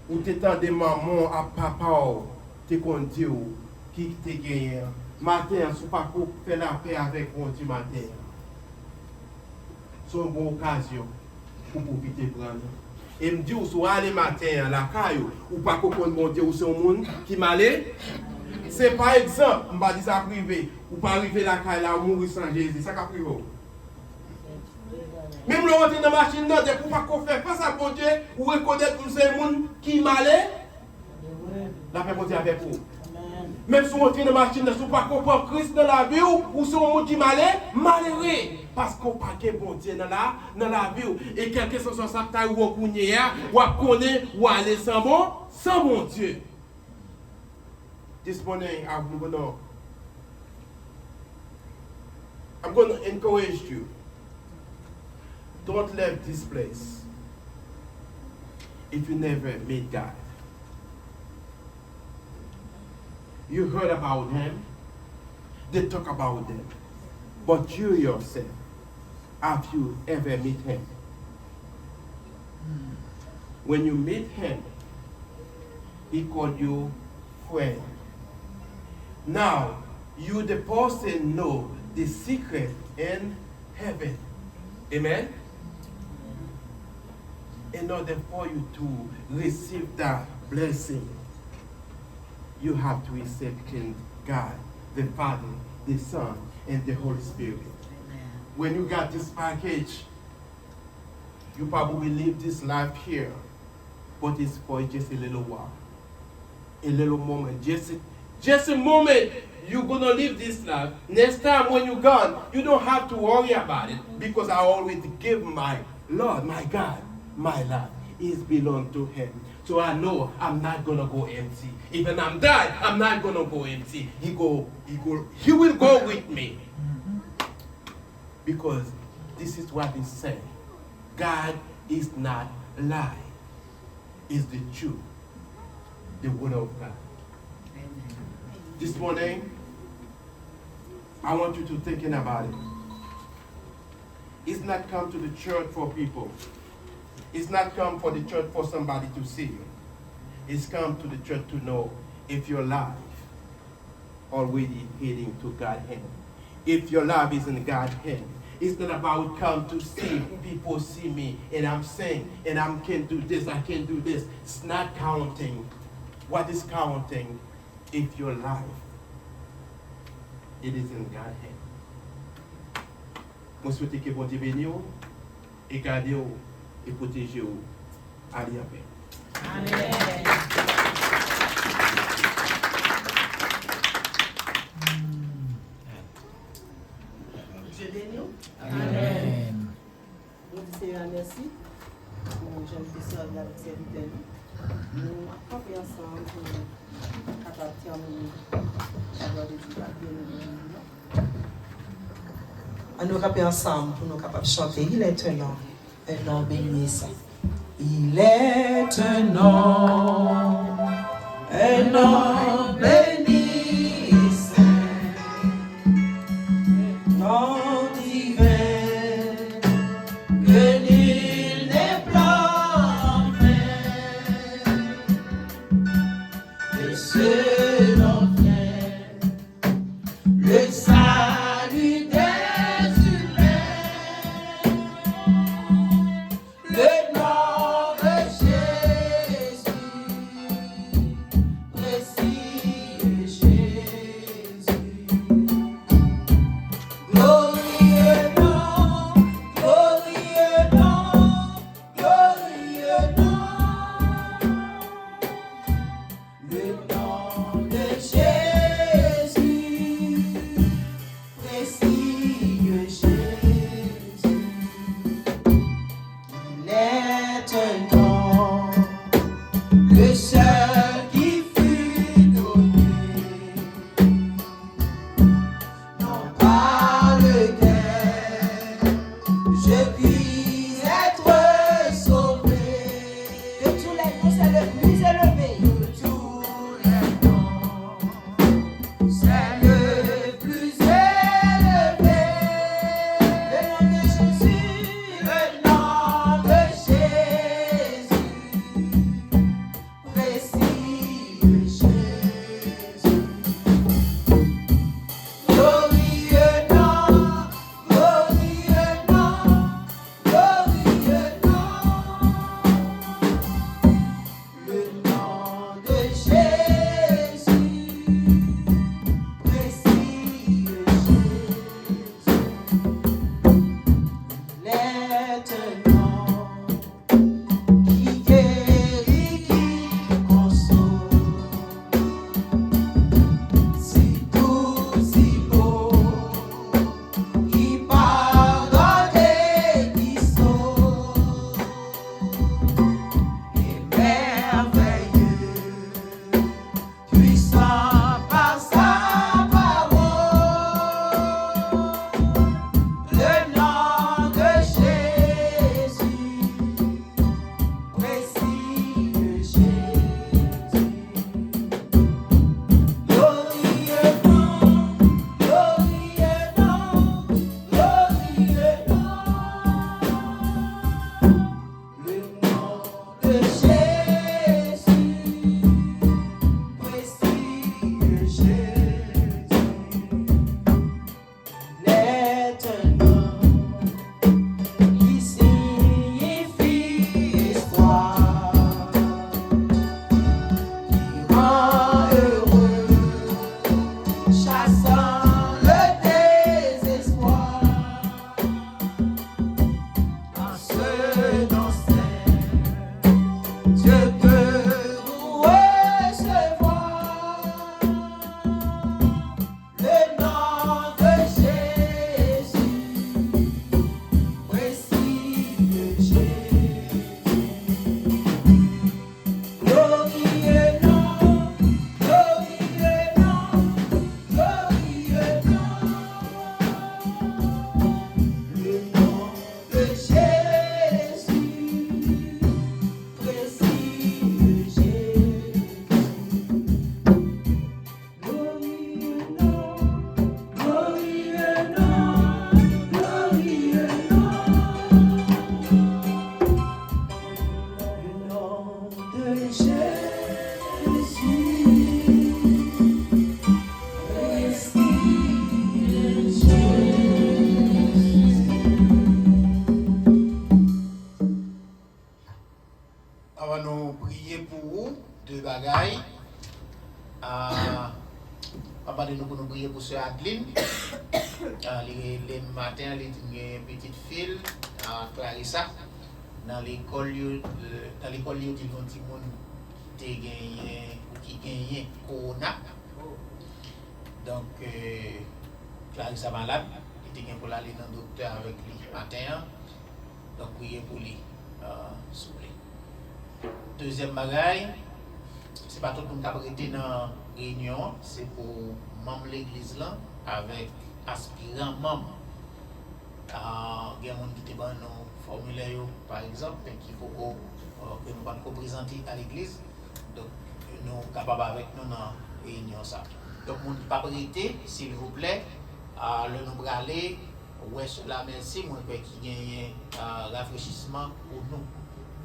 ou te tande manman w ak papa w te konn di w ki te genyen an. Maten an, si w pa ko fè lapè avèk Bondye maten an, se yon bon okazyon pou pwofite pran li. E m di w, si w ale maten an lakay ou, ou pa ko konn Bondye, ou se yon moun ki male. Se pa egzanp, m pa di sa prive, ou pa rive lakay la, ou mouri san Jezi, sa k ap rive w? Menm lè w antre nan machin nan, depi w pa ko fè fas ak Bondye, ou rekonèt ou se yon moun ki male. Lapè Bondye avèk ou. Menm si w antre nan machin nan, si w pa ko pran Kris nan lavi w, ou se yon moun ki male, malere. Paske w pa gen Bondye nan la, nan lavi w. E kèlkeswa sa k ta rive w kounye a, w ap konnen w ale san bon, san Bondye. This morning, I'm gonna, I'm gonna encourage you. Don't leave this place if you never meet God. You heard about him, they talk about him, but you yourself, have you ever meet him? When you meet him, he called you friend. Now, you the person know the secret in heaven. Amen? In order for you to receive that blessing, you have to accept in God, the Father, the Son, and the Holy Spirit. When you got this package, you probably live this life here, but it's for just a little while. A little moment. Just, just a moment you gonna live this life. Next time when you gone, you don't have to worry about it because I already give my Lord, my God, my life is belong to him. So I know I'm not gonna go empty. Even I'm die, I'm not gonna go empty. He go, he go, he will go with me. Because this is what he say. God is not lie. Is the truth. The word of God. This morning, I want you to thinking about it. It's not come to the church for people. It's not come for the church for somebody to see you. It's come to the church to know if your life already heading to God hand. If your life is in God hand, it's not about come to see people see me and I'm sing and I can do this, I can do this. It's not counting. What is counting if your life it is in God hand. Mwen swete ke Bondye beni w e gade w e pwoteje w. Ale anpè. Amen. Bondye beni w. Amen. Nou di Senyè a mèsi pou jan l te sèvi avèk sèvitè li. Nou ap kanpe ansanm pou nou kapab tèmine. Aplodisman ak byenveni. An nou kanpe ansanm pou nou kapab chante Il est un nom, un nom béni et saint. Il est un nom, un nom béni et saint, nom divin que nul n'est parfait. De ce nom vient le salut des humains. Le nom de Jésus, précieux Jésus. Glorieux nom, glorieux nom, glorieux nom. Le nom de Jésus, précieux Jésus. Il est un nom, le seul qui fut donné. Non, par lequel je puis être sauvé. De tous les noms, c'est le plus élevé. De tous les noms, c'est le plus élevé. Le nom de Jésus, le nom de Jésus. Précieux Jésus. Glorieux nom, glorieux nom, glorieux nom. Le nom de Jésus, précieux Jésus. Il est un nom qui guérit, qui console, si doux, si beau, qui pardonne et qui sauve, et merveilleux, puissant par sa parole. Le nom de Jésus, précieux Jésus. Glorieux nom, glorieux nom, glorieux nom. Le nom de Jésus, précieux Jésus, il est un nom qui signifie espoir, qui rend heureux, chassant le désespoir. En ce nom saint, Dieu peut vous recevoir. Le nom de Jésus, précieux Jésus. Glorieux nom, glorieux nom, glorieux nom. Le nom de Jésus, précieux Jésus. Glorieux nom, glorieux nom, glorieux nom. Le nom de Jésus, précieux Jésus. Anvan nou priye pou ou, de bagay. Ah, m ap mande nou pou nou priye pou sè Adeline. Ah, li rele m maten an, li di l gen pitit fi l, ah, Clarissa. Nan lekòl yo, nan lekòl yo di l gen yon timoun ki te genyen, ou ki genyen kowona. Donk, euh, Clarissa malad, li te gen pou l ale nan doktè avèk li maten an. Donk, priye pou li, euh, souple. Dezyèm bagay, se pa tout moun k ap rete nan reyinyon an, se pou manm legliz lan avèk aspiran manm. Ah, gen moun ki te ban nou fòmilè yo, pa egzanp, men ki poko, ah, ke nou pa t ko prezante a legliz. Donk, nou kapab avèk nou nan reyinyon sa. Donk, moun ki p ap rete, silvouplè, ah, lè nou prale, wè sèla mèsi, mwen kwè ki genyen, ah, rafrechisman pou nou.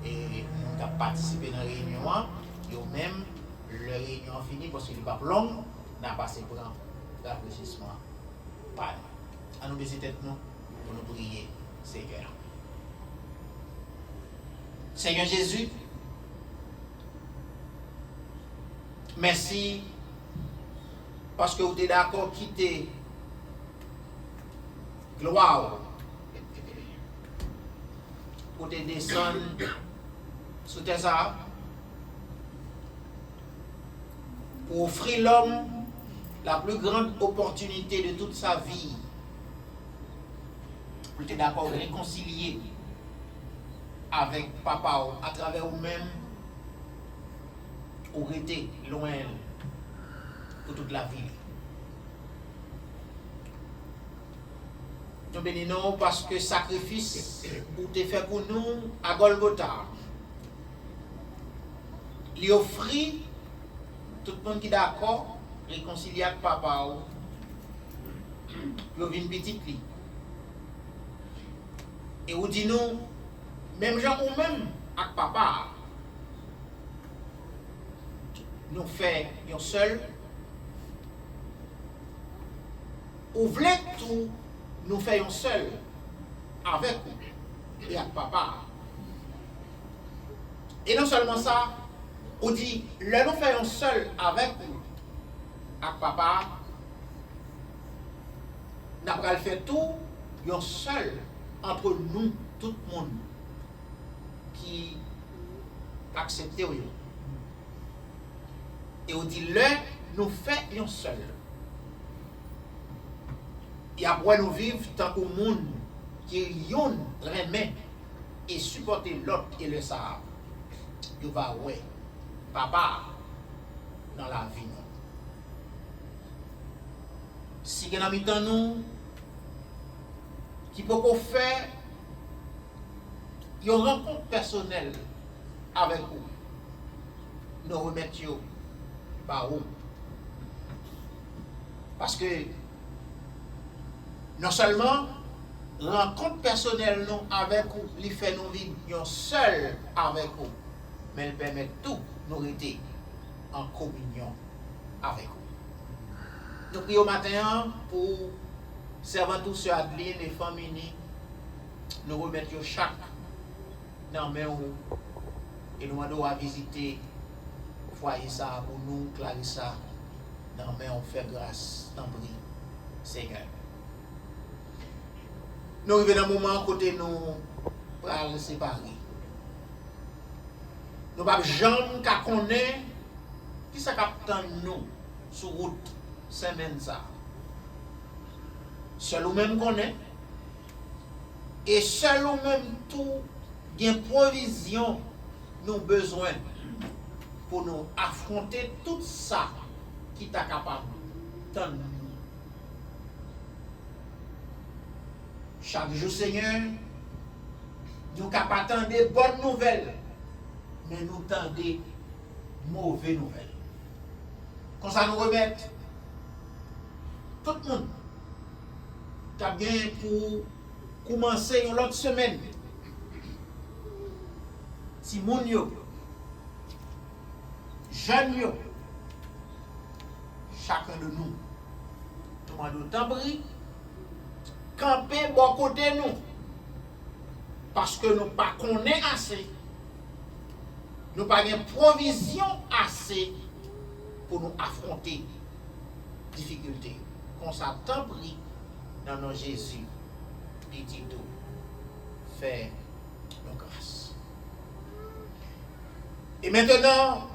E moun k ap patisipe nan reyinyon an, yo menm, lè reyinyon an fini, paske li p ap long, n a pase pran rafrechisman pa nou. An nou bese tèt nou pou nou priye Senyè a. Senyè Jezi, mèsi paske ou te dakò kite glwa w pou te desann sou tè sa a, pou ofri lòm la plus grande opportunité de toute sa vie, pou l te dakò rekonsilye avèk Papa w atravè ou menm, ou rete lwen l pou tout lavi li. Nou beni non w paske sakrifis ou te fè pou nou a Gòlgota, li ofri tout moun ki dakò rekonsilye ak Papa w, pou yo vin pitit li. E ou di nou, menm jan ou menm ak Papa a, nou fè yon sèl, ou vle tou nou fè yon sèl avèk ou e ak Papa a. E non sèlman sa, ou di, lè nou fè yon sèl avèk ou, ak Papa a, n a pral fè tou yon sèl ant nou tout moun ki aksepte w yo. E ou di, lè nou fè yon sèl, y ap wè nou viv tankou moun ki youn renmen e sipòte lòt, e lè sa a, yo va wè Papa a nan lavi nou. Si gen nan mitan nou ki poko fè yon rankont pèsonèl avèk ou, nou remèt yo ba ou. Paske non sèlman rankont pèsonèl nou avèk ou, li fè nou vin yon sèl avèk ou, men l pèmèt tou nou rete an kominyon avèk ou. Nou priye w maten an pou sèvant ou, sè Adeline e fanmi ni. Nou remèt yo chak nan men w e nou mande w a vizite fwaye sa a pou nou, Clarissa, nan men w, fè gras, tanpri, Senyè. Nou rive nan moman kote nou pral separe. Nou p ap janm ka konnen kisa k ap tann nou sou wout semèn sa a. Sèl ou menm konnen, e sèl ou menm tou gen pwovizyon nou bezwen pou nou afwonte tout sa ki ta kapab tann nou. Chak jou, Senyè, nou ka pa tande bòn nouvèl, men nou tande move nouvèl. Konsa, nou remèt tout moun k ap gen pou koumanse yon lòt semèn, timoun yo, jèn yo, chaken de nou, nou mande w, tanpri, kanpe bò kote nou, paske nou pa konnen ase, nou pa gen pwovizyon ase pou nou afwonte difikilte yo. Konsa, tanpri, nan non Jezi, pitit ou, fè nou gras. Et maintenant,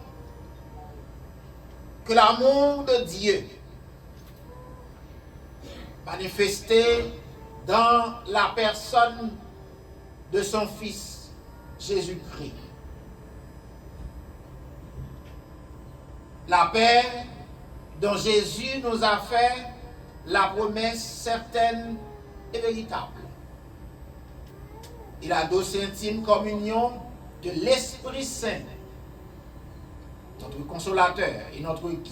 que l'amour de Dieu, manifesté dans la personne de son Fils Jésus-Christ, La paix dont Jésus nous a fait la promesse certaine et véritable et la douce et intime communion de l'Esprit Saint, notre consolateur et notre guide,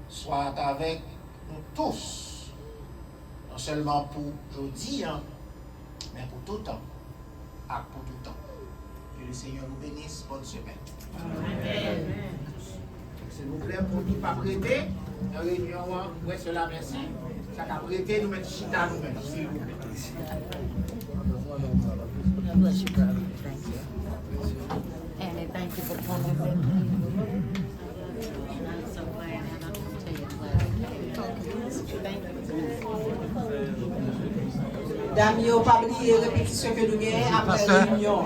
soit avec nous tous, non seulement pour aujourd'hui, hein, mais pour tout temps, ak pou toutan. Que le Seigneur nous bénisse. Bonne semaine. Silvouplè, moun ki p ap rete nan reyinyon an, wè sela mèsi. Sa k ap rete, nou mèt chita nou menm, silvouplè. God bless you, brother. Thank you. Annie, thank you for coming. I'm so glad, and I'm gonna tell you glad. Dam yo, pa bliye repetisyon ke nou genyen apre reyinyon.